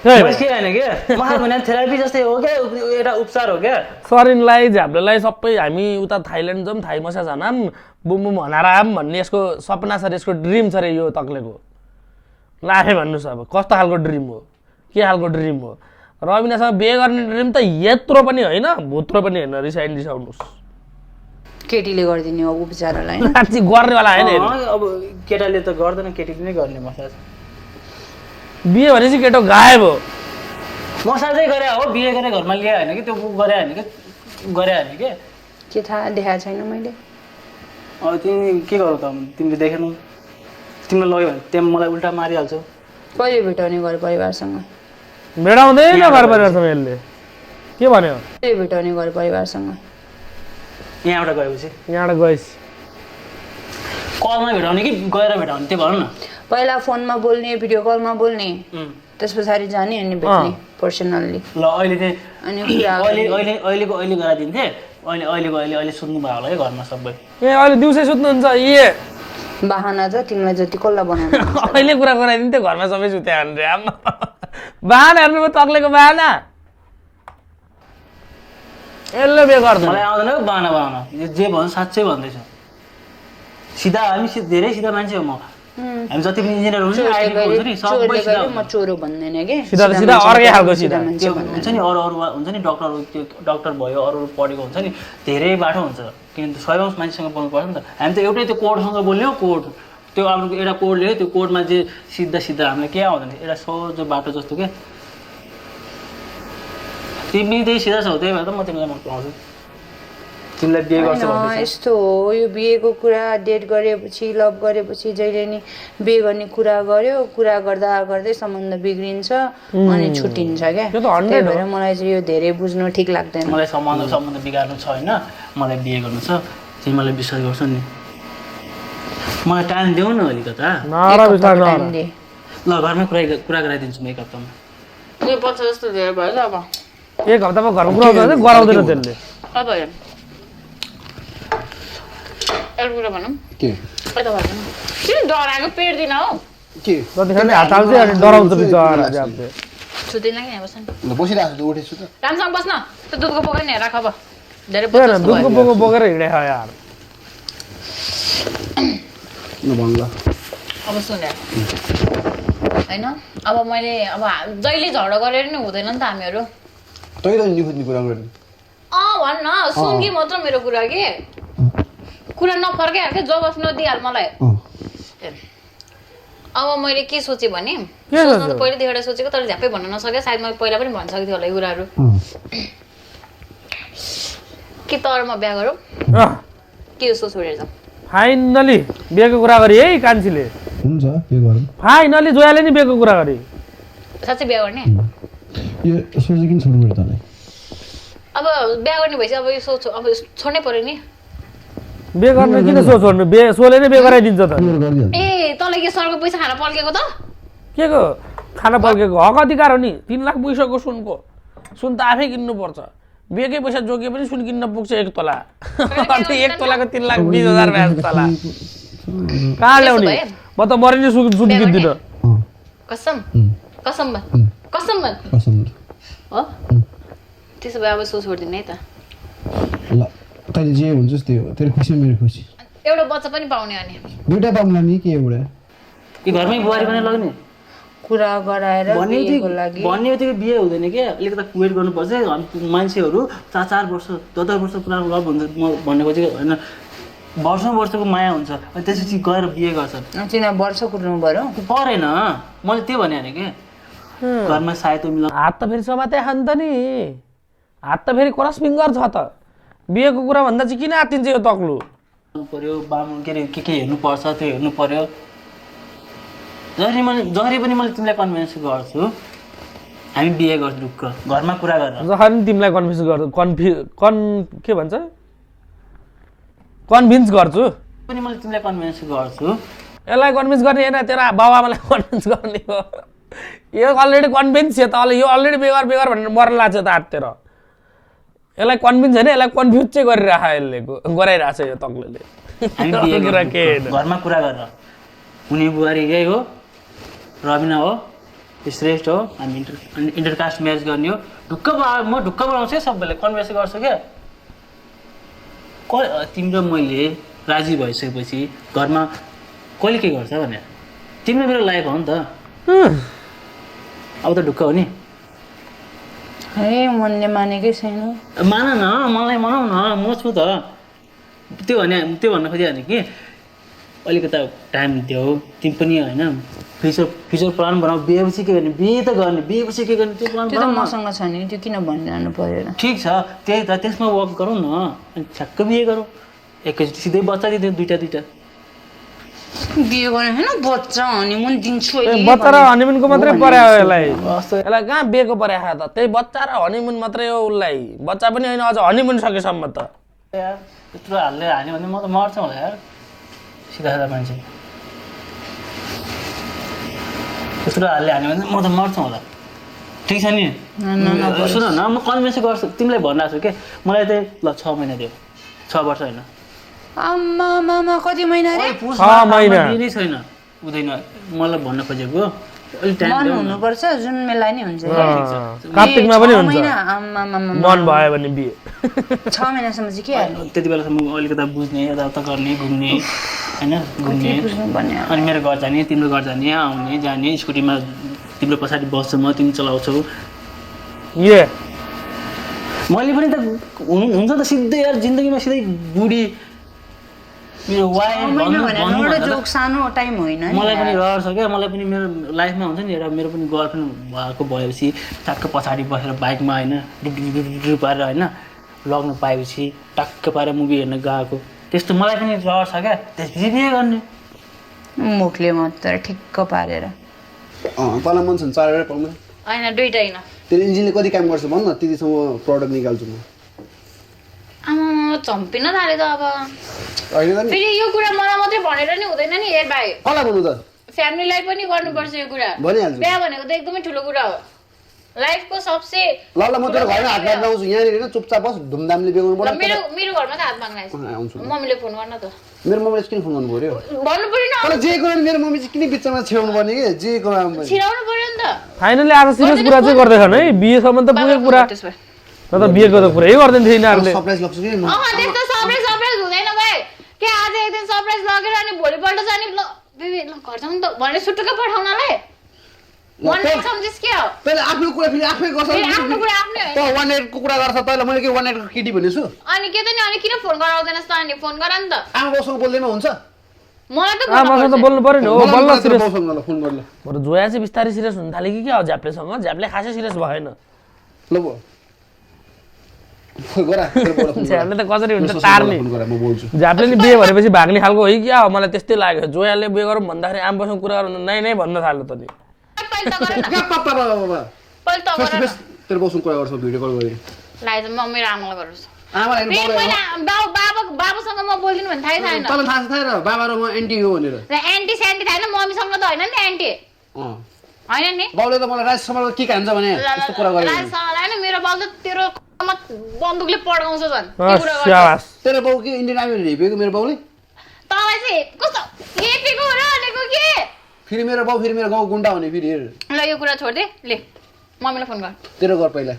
मस्किरा होइन क्या मसाज भने थेरापी जस्तै हो क्या एउटा उपचार हो क्या शरीरलाई झाब्लोलाई सबै हामी उता थाइल्यान्ड जाऊँ थाई मसाज हनाम बुम बुम हनार आम भन्ने यसको सपना छ यसको ड्रिम छ रे यो तक्लेको लाखे भन्नुहोस् अब कस्तो खालको ड्रिम हो के खालको ड्रिम हो रबिनासँग बिहे गर्ने ड्रिम त यत्रो पनि होइन भुत्रो पनि होइन रिसाउनुहोस् केटीले गरिदिने हो उपचारलाई साँच्ची गर्नेवाला होइन अब केटाले त गर्दैन केटीले नै गर्ने मसाज बिहे भनेपछि केटो गायब हो मसाजै गरे हो बिहे गरेर घरमा ल्याए होइन कि त्यो गरे होइन कि के थाहा देखाएको छैन मैले। अब तिमी के गरौ त तिमीले देखेनौ तिमीलाई लग्यो भने त्यहाँ मलाई उल्टा मारिहाल्छौ। कहिले भेटाउने घर परिवारसँग? भेटाउँदैन घर परिवारसँग यसले के भन्यो? कहिले भेटाउने घर परिवारसँग? यहाँबाट गएपछि यहाँबाट गएपछि कलमा भेटाउने कि गएर भेटाउने त्यो भन न। पहिला फोनमा बोल्ने, भिडियो कलमा बोल्ने, त्यस पछाडि जाने अनि भेट्ने पर्सनल्ली। ल अहिले चाहिँ अनि कुरा अहिले गराइदिन्थे अहिले सुत्नु भयो होला है घरमा सबै। ए अहिले दिउँसै सुत्नुहुन्छ ए बाहना छ तिमीलाई जति कसलाई बनाउनु। अहिले कुरा गराइदिन्थ्यो घरमा सबै सुत्या भनेर आम्मा बाहना हेर्नुभयो तक्लेको बाहना यसले बे गर्दैन। मलाई आउँदैन बाहना बनाउन जे भन्छ साँच्चै भन्दैछु। सिधा हामी धेरै सिधा मान्छे हो म। हामी जति पनि इन्जिनियर हुन्छ नि आइटी हुन्छ नि सबै सिधा म चोरो भन्दैन के सिधा सिधा अर्कै खालको सिधा त्यो हुन्छ नि अरू हुन्छ नि डक्टरहरू त्यो डक्टर भयो अरू पढेको हुन्छ नि धेरै बाटो हुन्छ किनभने सयौँ मान्छेसँग बोल्नु पर्छ नि त। हामी त एउटै त्यो कोडसँग बोल्यो कोड त्यो अब एउटा कोड ल्यायो त्यो कोडमा जे सिधा सिधा हामीलाई के आउँदैन एउटा सोझो बाटो जस्तो के। तिमी त्यही सिधा छौ त्यही भएर त म तिमीलाई मन पराउँछु। तिमीलाई बिहे गर्छु भन्दैछ। यस्तो हो यो बिहेको कुरा डेट गरेपछि लभ गरेपछि जहिले नि बिहे गर्ने कुरा गर्यो कुरा गर्दा गर्दै सम्बन्ध बिग्रिन्छ अनि छुट्टिन्छ क्या। त्यही भएर मलाई चाहिँ यो धेरै बुझ्नु ठिक लाग्दैन। मलाई सम्बन्ध बिगार्नु छ होइन मलाई बिहे गर्नु छ तिमी मलाई विश्वास गर्छौ नि। मलाई टाइम देऊ न अलिकता। ल घरमा कुरा गराइदिन्छु म एक हप्तामा। दुई वर्ष जस्तो धेरै भयो अब एक हप्तामा घरमा कुरा गर्दैन गराउँदैन त्यसले। अब एउटा कुरा भनौँ के यता भएन किन डराएको पेट्दिन हौ के जतिखेर हात हाल्छ अनि डराउँछ बिचरा ज्यापले। छुँदैन कि यहाँ बस्नु ल बसिरहेको छु उठेछु त राम्रोसँग बस्न त्यो दुधको बोकेर नि राख अब धेरै होइन दुधको बोको बोकेर हिँडे यार। ल भन ल अब सुने होइन अब मैले अब जहिले झगडा गरेर नि हुँदैन नि त हामीहरू। तैँले निखुज्ने कुरा गर्ने भन्न सुन कि मात्र मेरो कुरा के कुरा नफर्काइहाल क्या जवाफ नदिइहाल मलाई। अब मैले के सोचेँ भने सोच्नु त पहिलेदेखि एउटा सोचेको तर झ्याप्पै भन्न नसकेँ सायद मैले पहिला पनि भनिसकेको थिएँ होला यो कुराहरू के तर म बिहा गरौँ के यो सोच छोडेर जाउँ। फाइनली बिहेको कुरा गरी है कान्छीले हुन्छ के गरौँ फाइनली जोयाले नि बिहेको कुरा गरी साँच्चै बिहा गर्ने यो सोचे किन छोड्नु पर्यो तँलाई अब बिहा गर्ने भएपछि अब यो सोच अब छोड्नै पर्यो नि। बिहे गर्ने किन छोड्नु सोले नै बिहे गराइदिन्छ त। ए तँलाई के सरको पैसा खान पल्केको त के को खाना पल्केको हक अधिकार हो नि 3 लाख पुगिसक्यो सुनको सुन त आफै किन्नुपर्छ बिहेकै पैसा जोगे पनि सुन किन्न पुग्छ 1 तोला। 1 तोलाको 3,20,000 ब्याज तला कहाँ ल्याउने म त मरि नै सुन किन्दिनँ। कसम कसम कसम हो त्यसो भए अब सोच छोडिदिने है त। ल तैँले जे हुन्छस् त्यही हो तेरो खुसी मेरो खुसी एउटा बच्चा पनि पाउने अनि दुइटा पाउँला नि के एउटा यो घरमै बुहारी पनि लग्ने कुरा गराएर बिहेको लागि भन्ने बित्तिकै बिहे हुँदैन क्या अलिकति वेट गर्नुपर्छ। मान्छेहरू 4 वर्ष 10 वर्ष पुरानो लभ हुन्छ म भन्ने खोजेको होइन वर्षको माया हुन्छ अनि त्यसपछि गएर बिहे गर्छ। तिनीहरू वर्ष कुर्नु पर्यो परेन मैले त्यो भने कि घरमा सायद मिलाउनु हात त फेरि समाते खान त नि हात त फेरि क्रस फिङ्गर छ त बिहेको कुरा भन्दा चाहिँ किन आत्तिन्छ यो तक्लु पर्यो बामु के अरे के हेर्नुपर्छ त्यो हेर्नु पर्यो। जसरी पनि मैले तिमीलाई कन्भिन्स गर्छु हामी बिहे गर्छु ढुक्क घरमा कुरा गरेर जसरी तिमीलाई कन्भिन्स गर्छु के भन्छ कन्भिन्स गर्छु पनि मैले तिमीलाई कन्भिन्स गर्छु। यसलाई कन्भिन्स गर्ने होइन तेरो बाबुआमालाई कन्भिन्स गर्ने हो यो अलरेडी कन्भिन्स छ त यो अलरेडी बेगर भनेर मर्न लाग्छ त हाततिर यसलाई कन्भिन्स होइन यसलाई कन्फ्युज चाहिँ गरिराख यसले गराइरहेछ यो तक्लेले घरमा कुरा गरेर हुने बुहारी यही हो रबिना हो श्रेष्ठ हो हामी इन्टरकास्ट म्यारेज गर्ने हो ढुक्क म ढुक्क बनाउँछु सबैले कन्भिन्स गर्छु क्या। तिम्रो मैले राजी भइसकेपछि घरमा कहिले के गर्छ भनेर तिम्रो मेरो लाइफ हो नि त अब त ढुक्क हो नि। है मनले मानेकै छैन मान न मलाई मनाउ न म छु त त्यो भन्न खोजिहाल्ने कि अलिकता टाइम देऊ तिमी पनि होइन फ्युचर प्लान बनाऊ बिहेपछि के गर्ने बिहे त गर्ने बिहेपछि के गर्ने त्यो प्लान त्यो त बनाऊ न। मसँग छ नि त्यो किन भनिरहनु परेन ठिक छ त्यही त त्यसमा वर्क गरौँ न अनि ठ्याक्क बिहे गरौँ एकैचोटि सिधै बच्चा दिँदैन दुईटा बिहे गर्ने होइन बच्चा हनीमुन दिन्छु बच्चा र हनीमुनको मात्रै पर्या हो यसलाई कहाँ बिहेको पर्या त त्यही बच्चा र हनीमुन मात्रै हो उसलाई बच्चा पनि होइन अझ हनीमुन सकेसम्म त यार त्यत्रो हाल्यो भने म त मर्छ होला यार सिधा मान्छे त्यत्रो हाल्यो भने म त मर्छ होला ठिक छ नि सुन न म कन्भिन्स गर्छु तिमीलाई भनिरहेको छु के मलाई चाहिँ ल 6 महिना दियो 6 वर्ष होइन आमा कति महिना रे 6 महिना दिनै छैन हुँदैन मलाई भन्न खोजेको अलि टाइम मन देऊ न हुनुपर्छ जुन मेला नि हुन्छ कार्तिकमा पनि हुन्छ आमा मन भयो भने बिहे 6 महिनासम्म चाहिँ के हाल्नु त्यति बेलासम्म अलिकता बुझ्ने यताउता गर्ने घुम्ने होइन घुम्ने बुझ्नु पर्ने अनि मेरो घर जाने तिम्रो घर जाने आउने जाने स्कुटीमा तिम्रो पछाडि बस्छु म तिमी चलाउँछौ ए मैले पनि त हुन्छ त सिधै यार जिन्दगीमा सिधै बुढी मेरो वाइफ जोक सानो टाइम होइन मलाई पनि रहर छ क्या मलाई पनि मेरो लाइफमा हुन्छ नि एउटा मेरो पनि गर्लफ्रेन्ड भएको भएपछि टक्क पछाडि बसेर बाइकमा होइन डुडु पारेर होइन लग्न पाएपछि टक्क पारेर मुभी हेर्न गएको त्यस्तो मलाई पनि रहर छ क्या त्यसपछि बिहे गर्ने मुखले मात्र ठिक्क पारेर तँलाई मन छ नि 4 पाउनु होइन दुईटा होइन तेरो इन्जिनले कति काम गर्छ भन्न त्यतिसम्म प्रडक्ट निकाल्छु म आमा झम्पिन थाल्यो त अब होइन त नि फेरि यो कुरा मलाई मात्रै भनेर नि हुँदैन नि हेर भाइ कसलाई भन्नु त फ्यामिलीलाई पनि गर्नुपर्छ यो कुरा भनिहाल्छु बिहा भनेको त एकदमै ठुलो कुरा हो लाइफको सबसे ल ल म तेरो घरमा हात माग्न आउँछु यहाँनिर होइन चुपचाप बस धुमधामले बिहे गर्नु ल पर्छ मेरो मेरो घरमा त हात माग्न आइस आउँछु मम्मीले फोन गर्न त मेरो मम्मीले किन फोन गर्नु पर्यो भन्नु पर्यो नि तर जे कुरा मेरो मम्मी चाहिँ किन बिचमा छेउनु पर्ने कि जे कुरा छिराउनु पर्यो नि त फाइनली आज सिरियस कुरा चाहिँ गर्दैछन् है बिहेसम्म त पुगेको कुरा न त बिहेको त पुरै गर्दैन थियो यिनीहरूले सरप्राइज लग्छु कि म त्यस्तो सरप्राइज हुँदैन भाइ के आज एक दिन सरप्राइज लगेर अनि भोलिपल्ट चाहिँ अनि ल बेबी ल घर जाउँ त भनेर सुटुक्कै पठाउनलाई मन सम्झिस के हो तैँले आफ्नो कुरा फेरि आफै गर्छ आफ्नो कुरा आफ्नै त 1 नाइटको कुरा गर्छ तैँलाई मैले के 1 नाइटको केटी भनेछु अनि के त नि अनि किन फोन गराउँदैनस् त अनि फोन गर नि त आमा बाउसँग बोल्दैमा हुन्छ मलाई त आमासँग त बोल्नु पर्यो नि हो बल्ल सिरियस बाउसँग ल फोन गर्नु बरु जोया चाहिँ बिस्तारै सिरियस हुन थाल्यो कि क्या हो झ्याप्लेसँग झ्याप्ले खासै सिरियस भएन ल बो फोन गरा तेरो बाउलाई फोन झ्याप्ले त कसरी हुन्छ तार्ने फोन गरा म बोल्छु झ्याप्ले नि बिहे भएपछि भाग्ने खालको हो कि क्या हो मलाई त्यस्तै लाग्यो जोयाले बिहे गरौँ भन्दाखेरि आमासँग कुरा गर्नु नै नै भन्न थाल्यो त नि पहिला त गर न क्या पापा बाबा पहिला त गर न तेरो बाउसँग कुरा गर्छु भिडियो कल गरी लाइ त म मेरो आमालाई गर्छु आमा हैन फेरि पहिला बाबासँग म बोल्दिनु भने थाहै छैन तँलाई थाहा छ थाहा र बाबा र म एन्टी हो भनेर र एन्टी सेन्टी थाहा छैन मम्मीसँग त होइन नि एन्टी होइन नि बाउले त मलाई राजसमाजमा के खान्छ भने त्यस्तो कुरा गरे होइन मेरो बाउ त तेरो बन्दुकले पड्काउँछ झन् त्यो कुरा गर्छ स्याबास तेरो बाउ के इन्डियन आर्मी हेपेको मेरो बाउले तँलाई चाहिँ कस्तो हेपेको हो र भनेको के फेरि मेरो बाउ फेरि मेरो गाउँ गुन्डा हुने फेरि हेर ल यो कुरा छोड्दे ले मम्मीलाई फोन गर तेरो घर पहिला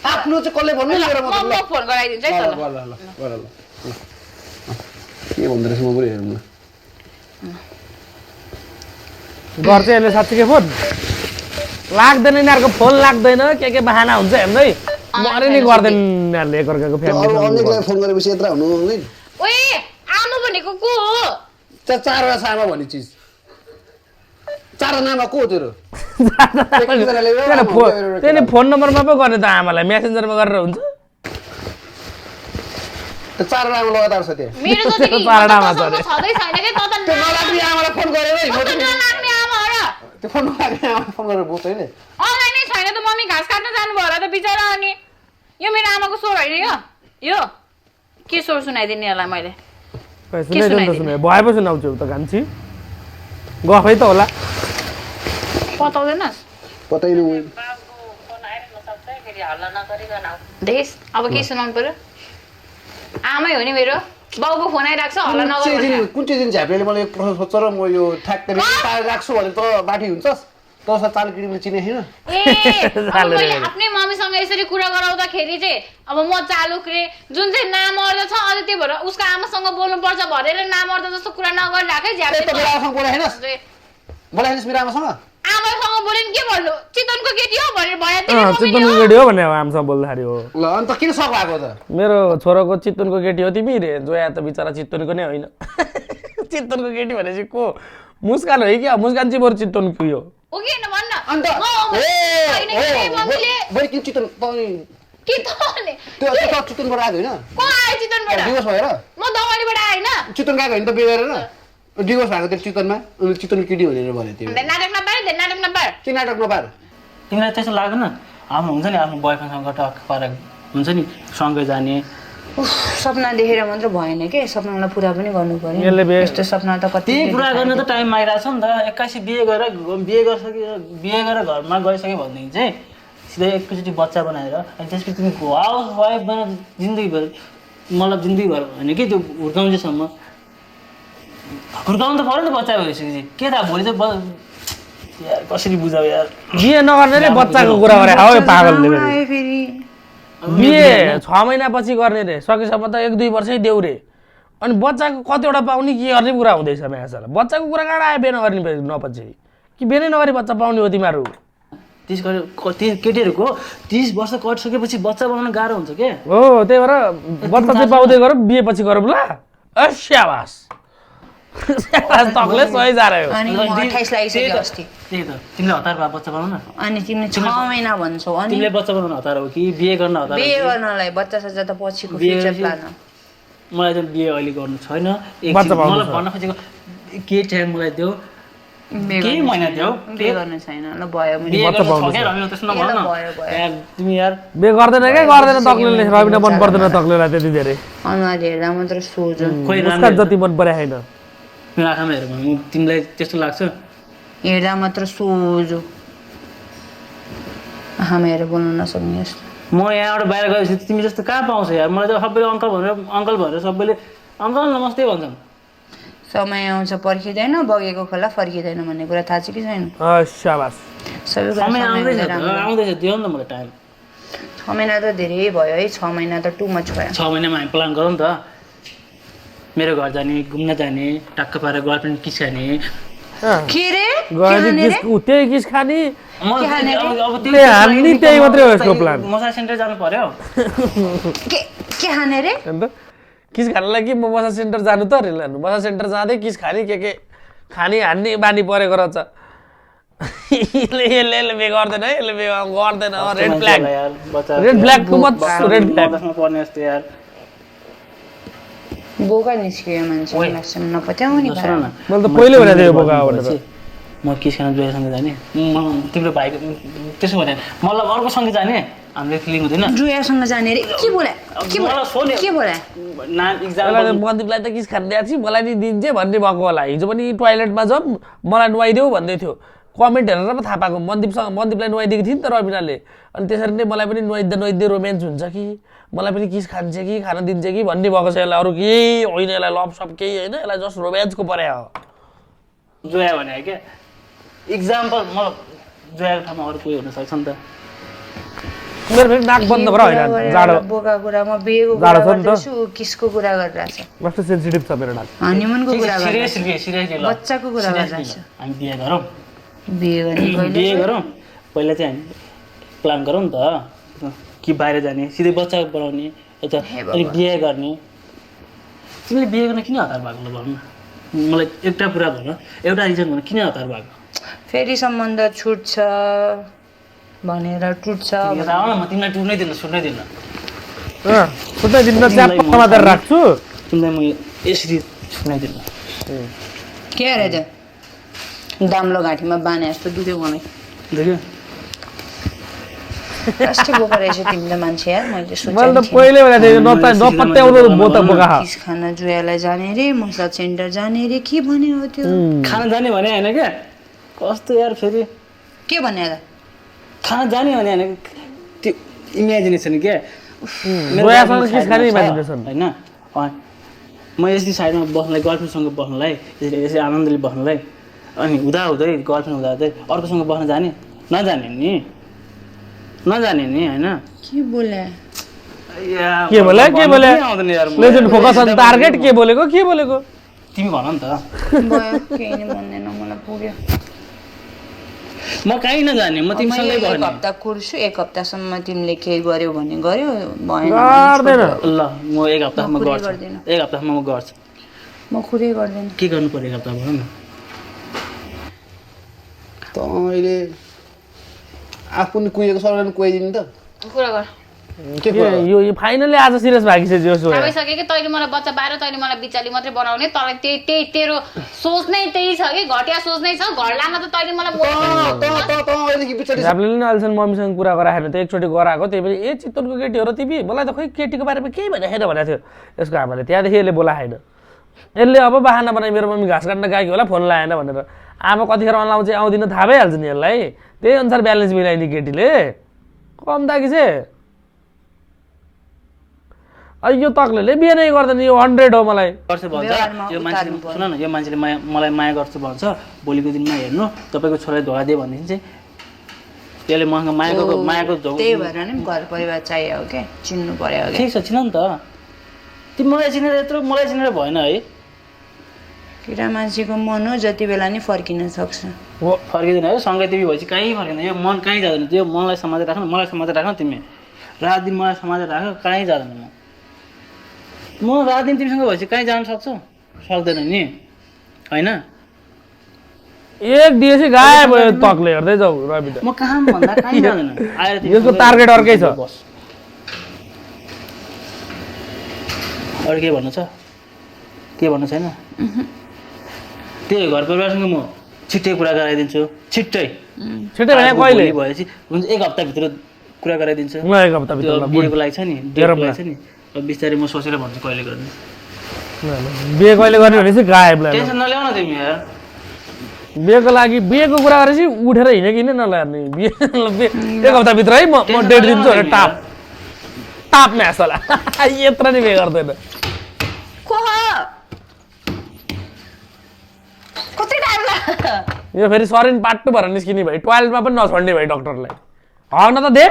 आफ्नो चाहिँ कसले भन्नु मेरो म फोन गराइदिन्छु है त ल ल ल ल के भन्दो रहेछ म पनि हेरौँ न गर्छ यसले साँच्चीकै फोन लाग्दैन यिनीहरूको फोन लाग्दैन के बहाना हुन्छ हेर्दै मरे नि गर्दैन यिनीहरूले एकअर्काको फ्यामिली अनेकलाई फोन गरेपछि यत्र हुनु हुँदैन ओए आमा भनेको को हो त 4 वटा सामा भन्ने चिज 4 नाममा को हो तेरो त्यही फोन नम्बरमा पो गर्ने त आमालाई मेसेन्जरमा गरेर हुन्छ त 4 नाम लगातार छ त्यहाँ मेरो जति पारडामा छ अरे छँदै छैन के त त्यो नलाग्ने आमालाई फोन गरेर है त नलाग्ने आमा हो र त्यो फोन नलाग्ने आमालाई फोन गरेर बोल्छ हैन अनलाइन नै छैन त मम्मी घाँस काट्न जानु भयो होला त बिचरा अनि यो मेरो आमाको स्वर होइन यो के स्वर सुनाइदिने यसलाई मैले सुनाइदिनु त सुनाइ भए पो सुनाउँछु त कान्छी गफै त होला बताउँदैनस् बताइनु देखेस् अब के सुनाउनु पर्यो आमै हो नि मेरो बाउको फोन आइरहेको छ हल्ला नगर कुन चाहिँ दिन झ्याप्लेले मलाई एक प्रश्न सोध्छ र म यो ठ्याक्कै राख्छु भने त बाठी हुन्छस् तँ चाल किनेर चिने छैन ए अब मैले आफ्नै मम्मीसँग यसरी कुरा गराउँदाखेरि चाहिँ अब म चालुक रे जुन चाहिँ नामर्द छ अझ त्यही भएर उसको आमासँग बोल्नुपर्छ भनेर नामर्द जस्तो कुरा नगरिराखेँ त मेरो आमासँग बोलाएनस् मेरो आमासँग आमासँग बोलेन के भन्नु चितवनको केटी हो भनेर भयो चितवनको केटी हो भने आमासँग बोल्दाखेरि हो ल अन्त किन सक भएको त मेरो छोराको चितवनको केटी हो तिमी रे जोया त बिचरा चितवनको नै होइन चितवनको केटी भनेपछि को मुस्कान हो क्या मुस्कान चाहिँ बरु चितवनको यो हो कि होइन भन्न अन्त होइन कि मम्मीले बढी किन चितवन के तले त्यो चितवनबाट आएको होइन को आयो चितवनबाट डिभोर्स भएर म दमलीबाट आएन चितवन गएको होइन त बिहे गरेर डिभोर्स भएको त्यो चितवनमा उनीले चितवन केटी भनेर भने त्यो नाटक नपार के नाटक नपार तिमीलाई त्यस्तो लाग्दैन आफ्नो हुन्छ नि आफ्नो बोयफ्रेन्डसँग टक पारेर हुन्छ नि सँगै जाने सपना देखेर मात्र भएन के सपनालाई पुरा पनि गर्नु पर्यो यसले यस्तो सपना त कति त्यही पुरा गर्न त टाइम आइरहेछ नि त 81 बिहे गरेर घरमा गइसक्यो भनेदेखि चाहिँ सिधै एकैचोटि बच्चा बनाएर अनि त्यसपछि तिमी हाउस वाइफ बनाएर जिन्दगीभर मतलब जिन्दगीभर होइन कि त्यो हुर्काउँछेसम्म हुर्काउनु त पऱ्यो नि बच्चा भइसकेपछि के थाहा भोलि चाहिँ यार कसरी बुझाऊ यार बिहे नगर्नेले बच्चाको कुरा गरे हो पागलले फेरि बिहे 6 महिनापछि गर्ने रे सकेसम्म त 1-2 वर्षै देऊ रे अनि बच्चाको कतिवटा पाउने के गर्ने कुरा हुँदैछ म्यासाला बच्चाको कुरा काँडा आयो बिहे नगर्ने नपछि कि बिहे नगरी बच्चा पाउने हो तिमीहरू 30 केटीहरूको 30 वर्ष कटिसकेपछि बच्चा बनाउन गाह्रो हुन्छ के हो त्यही भएर बच्चा चाहिँ पाउँदै गरौँ बिहे पछि गरौँ ल स्याबास तकले सही जा रह्यो अनि म 28 लागिसक्यो अस्ति त्यही त तिमीले हतार भए बच्चा बनाउन अनि तिमीले 6 महिना भन्छौ अनि तिमीले बच्चा बनाउन हतार हो कि बिहे गर्न हतार हो बिहे गर्नलाई बच्चा सच्चा त पछिको फ्युचर प्लान हो मलाई चाहिँ बिहे अहिले गर्नु छैन बच्चा पाउनु मलाई भन्न खोजेको के टाइम मलाई देऊ केही महिना देऊ बिहे गर्न छैन ल भयो मैले बिहे गर्न छ क्या रमिन त्यसो नभन न यार तिमी यार बिहे गर्दैन क्या गर्दैन तक्लेले रविना मन पर्दैन तक्लेलाई त्यति धेरै अनुहार हेर्दा मात्र सोझो खोइ उसका जति मन परे हैन मेरो आँखामा हेर भने तिमीलाई त्यस्तो लाग्छ हेर्दा मात्र सोझो आँखामा हेरेर बोल्न नसक्ने म यहाँबाट बाहिर गएपछि तिमी जस्तो कहाँ पाउँछ यार मलाई त सबैले अङ्कल भनेर सबैले अङ्कल नमस्ते भन्छन् समय आउँछ पर्खिँदैन बगेको खोला फर्किँदैन भन्ने कुरा थाहा छ कि छैन शाबास सबै कुरा समय समयले राम्रो। आउँदैछ दियो नि त मलाई टाइम 6 महिना त धेरै भयो है 6 महिना त टु मच भयो 6 महिनामा हामी प्लान गरौँ त मेरो घर जाने घुम्न जाने टक्क पारेर गर्लफ्रेन्ड किस खाने के रे त्यही किस खाने अब ले हान्ने त्यही मात्रै हो यसको प्लान मसाज सेन्टर जानु पर्यो के खाने रे अन्त किस खानलाई कि म मसाज सेन्टर जानु त रे लानु मसाज सेन्टर जाँदै किस खाने के खाने हान्ने बानी परेको रहेछ यसले बे गर्दैन है यसले बे गर्दैन red black too much red black पर्ने जस्तो यार बोका निस्कियो मान्छे लाग्छ नपत्याउने मैले त पहिले भने थियो बोका भनेर म किस खान जुयासँग जाने तिम्रो भाइको त्यसो भने मतलब अर्कोसँग जाने हामीले फिलिङ हुँदैन जुयासँग जाने रे के बोला नाम इक्जाम मन्दिपलाई त किस खान दिएको छु मलाई नि दिन्छ भन्ने भएको होला हिजो पनि टोयलेटमा जाऊँ मलाई नुहाइदेऊ भन्दै थियो कमेन्ट हेरेर पो थाहा पाएको मन्दिपलाई नुहाइदिएको थियो नि त रविनाले अनि त्यसरी नै मलाई पनि नुहाइदिँदै रोमान्स हुन्छ कि मलाई पनि किस खान्छ कि खान दिन्छ कि भन्ने भएको छ यसलाई अरू केही होइन यसलाई लभ सप केही होइन यसलाई जस्ट रोमान्सको परे हो जोया भने क्या इक्जाम्पल म जोयाको ठाउँमा अरू कोही हुनसक्छ नि त मेरो फेरि नाक बन्द गर होइन जाडो बोका कुरा म बिहेको कुरा गर्दैछु किसको कुरा गरिरहेछ कस्तो सेन्सिटिभ छ मेरो नाक हनीमुनको कुरा सिरियसली ल बच्चाको कुरा गरिरहेछ हामी बिहे गरौँ बिहे गरौँ पहिला चाहिँ हामी प्लान गरौँ नि त कि बाहिर जाने सिधै बच्चा बनाउने यता अनि बिहे गर्ने तिमीले बिहे गर्न किन हतार भएको ल भन्नु मलाई एउटा कुरा भन एउटा रिजन भन किन हतार भएको फेरि सम्बन्ध छुट्छ भनेर टुट्छ आउन म तिमीलाई टुट्नै दिन्न सुट्नै दिन्न छुट्टै दिन च्याप्पा मात्र राख्छु तिमीलाई म यसरी सुट्नै दिन्न के अरे त दाम्लो घाँटीमा बाने जस्तो दुख्यो मलाई देख्यो कस्तो बोका रहेछ तिमीले मान्छे यार मैले मैले त पहिले भने थियो नपत्याउनु बोता बोका किस खाना जुयालाई जाने रे मसाज सेन्टर जाने रे के भन्यो हो त्यो खाना जाने भने होइन क्या कस्तो यार फेरि के भन्यो त खाना जाने भने होइन त्यो इमेजिनेसन क्या होइन म यसरी साइडमा बस्नलाई गर्लफ्रेन्डसँग बस्नलाई यसरी आनन्दले बस्नलाई अनि हुँदै गर्लफ्रेन्ड हुँदै अर्कोसँग बस्न जाने नजाने नि होइन के बोले लेजेन्ड फोकस अन टार्गेट के बोलेको तिमी भन नि त भयो केही नि भन्दैन मलाई पुग्यो म कहीँ नजाने म तिमीसँगै एक बस्ने हप्ता कुर्छु 1 हप्तासम्म तिमीले केही गर्यो भने गर्यो भएन गर्दैन ल म 1 हप्तासम्म गर्छु 1 हप्तासम्म म गर्छु म खुरै गर्दैन के गर्नु पर्यो 1 हप्ता भन न तैँले आफू नि कुहिएको सरले कुहाइदिनु त कुरा गर के यो फाइनली आज सिरियस भागिसक्यो जोसो आइसक्यो कि तैँले मलाई बच्चा बाहिर तैँले मलाई बिचाली मात्रै बनाउने तर त्यही तेरो सोच नै त्यही छ कि घटिया सोच नै छ घर लान त तैँले मलाई झ्याप्लेले नि अहिलेसम्म मम्मीसँग कुरा गराएन त एकचोटि गराएको त्यही पनि ए चितवनको केटी हो र तिमी मलाई त खोइ केटीको बारेमा केही भनेको छैन भनेको थियो यसको आमाले त्यहाँदेखि यसले बोलाएन यसले अब बाहना बनाइ मेरो मम्मी घाँस काट्न गएको होला फोन लाएन भनेर आमा कतिखेर अनलाउँ चाहिँ आउँदिन थाहा भइहाल्छ नि यसलाई त्यही अनुसार ब्यालेन्स मिलाइने केटीले कम दागी चाहिँ यो तक्लेले बिहे नै गर्दैन यो 100 हो मलाई गर्छ भन्छ यो मान्छे सुन न यो मान्छेले मलाई माया गर्छ भन्छ भोलिको दिनमा हेर्नु तपाईँको छोराले धोका दियो भनेदेखि चाहिँ त्यसले मसँग मायाको त्यही भएर नि घर परिवार चाहियो हो के चिन्नु पर्यो हो ठिक छ चिन नि त तिमी मलाई चिनेर यत्रो मलाई चिनेर भएन है केटा मान्छेको मन हो जति बेला नि फर्किन सक्छ हो फर्किँदैन है सँगै तिमी भएपछि कहीँ फर्किँदैन यो मन कहीँ जाँदैन त्यो मनलाई समातेर राख्नु मलाई समातेर राख्नु तिमी रात दिन मलाई समातेर राख कहीँ जाँदैन म रात दिन तिमीसँग भएपछि कहीँ जान सक्छु सक्दैन नि होइन एक दिएपछि गायब भयो तक्ले हेर्दै जाऊ रवि म कहाँ भन्दा कहीँ जाँदैन आएर यसको टार्गेट अर्कै छ बस अरू के भन्नु छ के भन्नु छैन त्यही घर परिवारसँग म छिट्टै कुरा गराइदिन्छु छिट्टै भने कहिले भएपछि हुन्छ एक हप्ताभित्र कुरा गराइदिन्छु म एक हप्ताभित्र बिहेको लागि छ नि डेटको लागि छ नि अब बिस्तारै म सोचेर भन्छु कहिले गर्ने बिहे कहिले गर्ने भनेपछि गायब लाग्यो टेन्सन नल्याउ न तिमी यार बिहेको लागि बिहेको कुरा गरेपछि उठेर हिँड्यो कि नै नलार्ने बिहे एक हप्ताभित्र है म डेट दिन्छु भने टाप म्याच होला यत्र नि बिहे गर्दैन यो फेरि सरिन पाट्टु भएर निस्किने भाइ टोयलेटमा पनि नछोड्ने भाइ डक्टरलाई हग्न त दे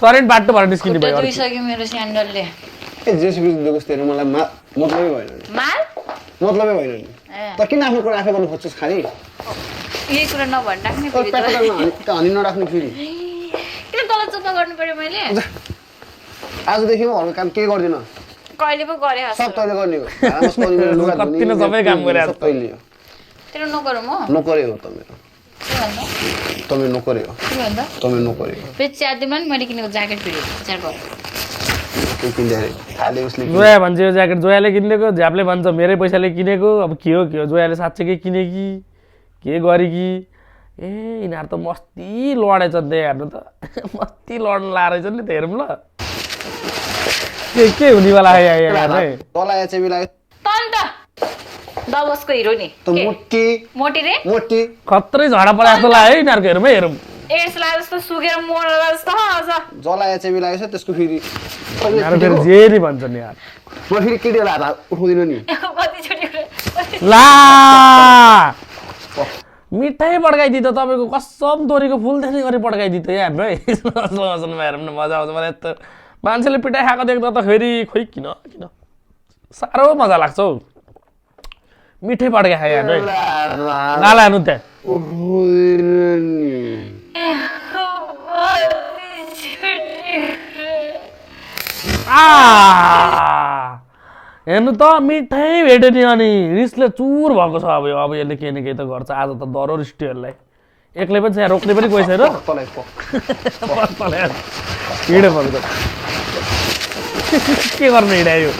सरिन पाट्टु भएर निस्किने भाइ दुइसक्यो मेरो स्यान्डलले ए जेसुकै दोस्तीहरु मलाई मतलबै भएन नि माल मतलबै भएन नि त किन आफ्नो कुरा आफै गर्नु खोज्छस् खाली यही कुरा नभन् राख्ने फेरि त हनी नराख्नु फेरि किन तँलाई चुप गर्नु पर्यो मैले आजदेखि म हरको काम केही गर्दिन कहिले पो गरे सब तैले गर्ने हो आरामस पनि मेरो लुगा धुने कति न सबै काम गरेर सब तैले हो तेरो नगर म नोकरे हो त मेरो के भन्नु तमे नोकरे हो के भन्नु तमे नोकरे हो फेरि 4 दिनमा नि मैले किनेको ज्याकेट फेरि विचार गर के किन्दै खाले उसले जोया भन्छ यो ज्याकेट जोयाले किनेको झ्यापले भन्छ मेरै पैसाले किनेको अब के हो जोयाले साँच्चैकै किने कि के गरे कि ए यिनीहरू त मस्ती लडेछ दे हेर्नु त मस्ती लड्न लारहेछ नि त हेरौँ ल के हुनेवाला यार तलाई चाहिँ लाग्यो तन्त दबसको हिरो नि त मोटी मोटी रे मोटी खत्रै झडा परे जस्तो लाग्यो है यिनीहरूको हेरौँ है हेरौँ एड्स लाग्यो जस्तो सुकेर मर्ला जस्तो अझ जलाए चाहिँ लागेछ त्यसको फेरि यिनीहरू फेरि जे नि भन्छन् यार म फेरि केटीहरु हात उठाउँदिन नि कतिचोटि ला मिठाई पड्काइदियो त तपाईँको कसम तोरीको फुल त्यसै गरी पड्काइदियो त यार है हेरौँ न मजा आउँछ मलाई त मान्छेले पिटाइ खाएको देख्दा त फेरि खोइ किन साह्रो मजा लाग्छ हौ मिठै पड्का खायो यार है नाला हानु त्यहाँ हेर्नु त मिठै भेट्यो नि अनि रिसले चुर भएको छ अब यसले केही न केही त गर्छ आज त डरो रिस्ट्यो यसलाई एक्लै पनि यहाँ रोक्ने पनि कोही छैन हिँड्यो पर्छ के गर्नु हिँडायो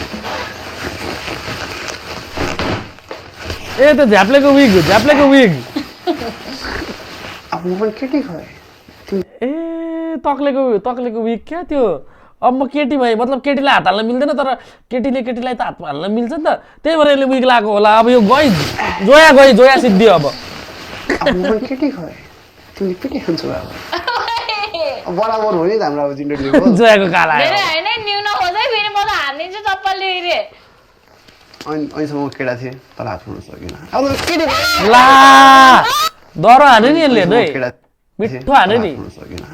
ए त्यो झ्याप्लेको विग अब म पनि केटी खै ए तक्लेको विग क्या त्यो अब म केटी भएँ मतलब केटीलाई हात हाल्न मिल्दैन तर केटीले केटीलाई त हात हाल्न मिल्छ नि त त्यही भएर यसले विग लगाएको होला अब यो जोया सिद्धियो अब म पनि केटी खै तिमीले केटी खान्छौ अब बराबर हो नि त हाम्रो अब जिन्दगी जोयाको काला धेरै हैन न्यू नखोजै फेरि म त हान्दिन्छु चप्पलले रे अहिलेसम्म केटा थिएँ तर हात उठाउन सकिनँ अब केटी ला डर हाने नि यसले है मिठो हाने नि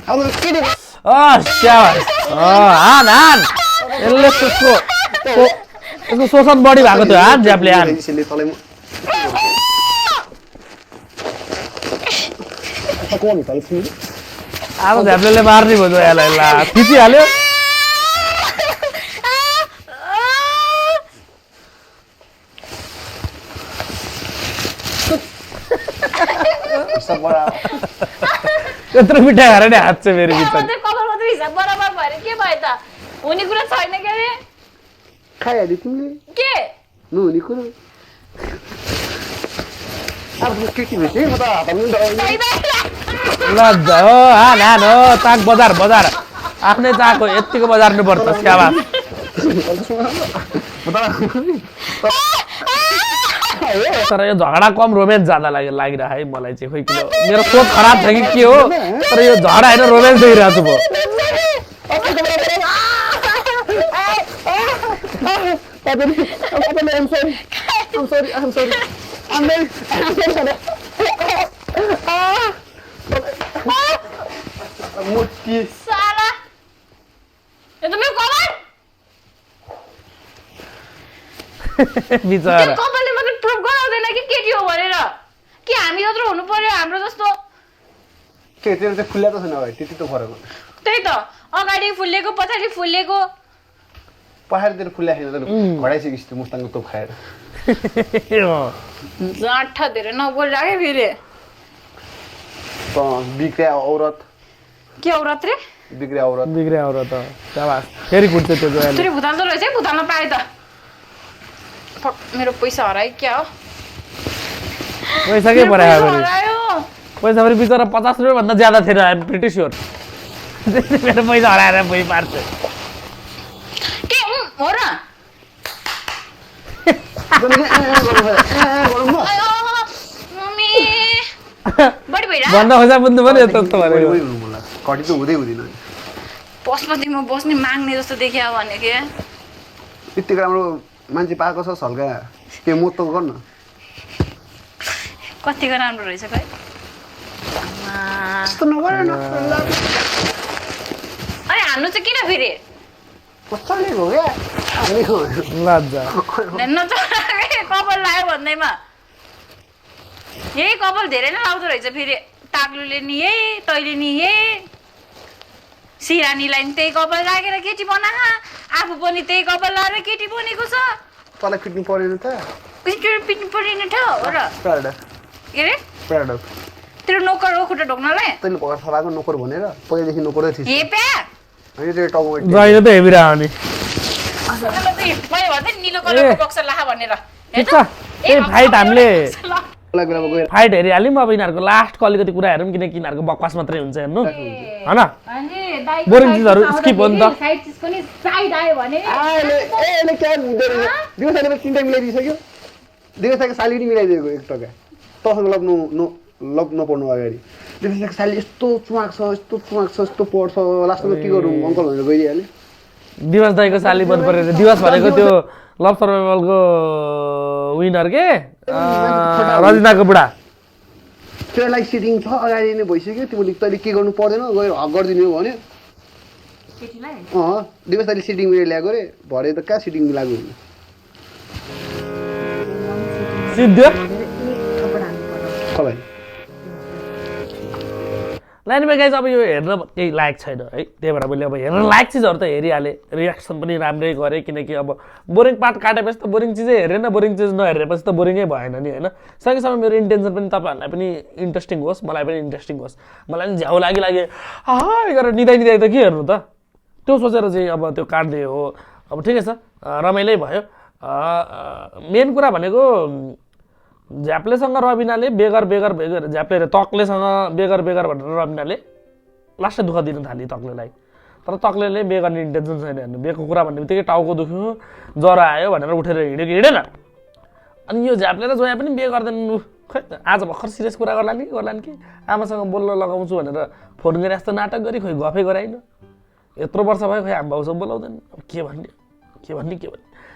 अब केटी हान यसले यसको शोषण बढी भएको थियो हान झ्यापले हान अब झ्याप्लेले मार्ने भयो जोयालाई ला थिचिहाल्यो हिसाब बराबर त्यत्रो मिठाई खाएर नि हात चाहिँ मेरो बिचरा मात्रै कपाल मात्रै हिसाब बराबर भएर के भयो त हुने कुरा छैन के अरे खाइहाल्यो तिमीले के नहुने कुरो अब केटी भेटे म त हातमा लज्जा हो हान हो ताक बजार आफ्नै चाको यतिको बजार्नु पर्छ स्याबास तर यो झगडा कम रोमान्स ज्यादा लागिरह है मलाई चाहिँ खोइ किन मेरो सोच खराब छ कि के हो तर यो झगडा होइन रोमान्स देखिरहेको छु साला यो त मेरो कपाल बिचरा त्यो कपालले मात्रै प्रुभ गराउँदैन कि केटी हो भनेर कि हामी जत्रो हुनु पर्यो हाम्रो जस्तो के तेरो चाहिँ खुल्ला त छैन भाइ त्यति त फरक हो त्यही त अगाडि फुलेको पछाडि फुलेको पहाडतिर खुल्ला छैन त घडाइसकेपछि त्यो मुस्ताङको तोप खाएर जाँठा धेरै नबोलिरहेको फेरि बिग्रिया औरत के औरत रे बिग्रिया औरत स्याबास फेरि कुट्छ त्यो जोयाले फेरि भुताल्दो रहेछ है भुताल्न पाएँ त फक मेरो पैसा हरायो क्या हो पैसा के परायो पैसा फेरि हरायो पैसा फेरि बिचरा 50 रुपियाँ भन्दा ज्यादा थिएन आइ एम प्रिटी स्योर मेरो पैसा हराएर भइ पार्छ के हो र आयो मम्मी बढी भइरा भन्न खोजा बुझ्नु पनि यस्तो भनेको घटी त हुँदै हुँदैन पशुपतिमा बस्ने माग्ने जस्तो देखियो भने के यति राम्रो मान्छे पाएको छ हल्का के मोत त गर्न कतिको राम्रो रहेछ खै त्यस्तो नगर न अरे हान्नु चाहिँ किन फेरि कस्तोले हो क्या लज्जा नचलाए कपाल लायो भन्दैमा यही कपाल धेरै नै लाउँदो रहेछ फेरि टाक्लुले नि यही तैँले नि यही सिरानीलाई नि त्यही कपाल राखेर केटी बना आफू पनि त्यही कपाल लाएर केटी बनेको छ तँलाई फिट्नु परेन त पिट्नु परेन ठाउँ हो र प्याराडक के अरे प्याराडक तेरो नोकर हो खुट्टा ढोक्नलाई तैँले भर्खर थलाएको नोकर भनेर पहिलेदेखि नोकरै थिएँ हे प्या होइन त्यो टाउको जहिले त हेबिरा हो नि मैले भन्दै निलो कलरको बक्स लाहा भनेर ठिक छ ए फाइट हामीले बेला बेलामा गएर फाइट हेरिहाल्यौँ अब यिनीहरूको लास्टको अलिकति कुरा हेरौँ किनकि यिनीहरूको बकवास मात्रै हुन्छ हेर्नु होइन बोरिङ चिजहरू स्किप हो नि त यसले क्या हुँदो रहेछ दिवसाले तिनवटा मिलाइदिइसक्यो दिवसाको साली नि मिलाइदिएको 1 टका तसँग लग नपर्नु अगाडि दिवसाको साली यस्तो चुवाक छ यस्तो पढ्छ लास्टमा के गरौँ अङ्कल भनेर गइदिइहाल्यो दिवस दाईको साली मन परेर दिवस भनेको त्यो लभ सर्भाइभलको विनर के रजिनाको बुढा त्यसलाई सिटिङ छ अगाडि नै भइसक्यो तिमीले तैँले के गर्नु पर्दैन गएर हक गरिदिनु हो भन्यो दिवस दाईले सिटिङ मिलेर ल्याएको अरे भरे त कहाँ सिटिङ मिलाएको हुनु सिद्धो खै लाइनमा गाइज अब यो हेर्न केही लायक छैन है त्यही भएर मैले अब हेर्न लायक चिजहरू त हेरिहालेँ रियाक्सन पनि राम्रै गरेँ किनकि अब बोरिङ पार्ट काटेपछि त बोरिङ चिजै हेरेन बोरिङ चिज नहेरेपछि त बोरिङै भएन नि होइन सँगैसँगै मेरो इन्टेन्सन पनि तपाईँहरूलाई पनि इन्ट्रेस्टिङ होस् मलाई पनि इन्ट्रेस्टिङ होस् मलाई पनि झ्याउ लागि गरेर निदाइ त के हेर्नु त त्यो सोचेर चाहिँ अब त्यो काट्दै हो अब ठिकै छ रमाइलै भयो मेन कुरा भनेको झ्याप्लेसँग रबिनाले बेगर झ्याप्ले र तक्लेसँग बेगर भनेर रबिनाले लास्टै दुःख दिन थाल्यो तक्लेलाई तर तक्लेले बे गर्ने इन्टेन्सन छैन हेर्नु बेको कुरा भन्ने बित्तिकै टाउको दुख्यो ज्वरो आयो भनेर उठेर हिँड्यो कि हिँडेन अनि यो झ्याप्ले र जोया पनि बे गर्दैन खै आज भर्खर सिरियस कुरा गर्लान् कि आमासँग बोल्न लगाउँछु भनेर फोन गरे जस्तो नाटक गरी खोइ गफै गराइन यत्रो वर्ष भयो खोइ आमा बाउसँग बोलाउँदैन के भन्ने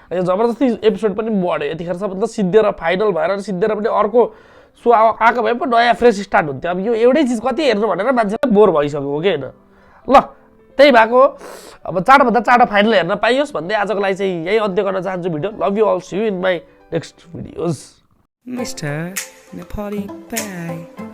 यो जबरजस्ती एपिसोड पनि बढ्यो यतिखेर सबभन्दा सिद्धेर फाइनल भएर सिद्धेर पनि अर्को सो आएको भए पो नयाँ फ्रेस स्टार्ट हुन्थ्यो अब यो एउटै चिज कति हेर्नु भनेर मान्छेलाई बोर भइसक्यो हो कि होइन ल त्यही भएको अब चाँडोभन्दा चाँडो फाइनल हेर्न पाइयोस् भन्दै आजको लागि चाहिँ यही अन्त्य गर्न चाहन्छु video love you all see you in my next videos Mr. Nepali Bag.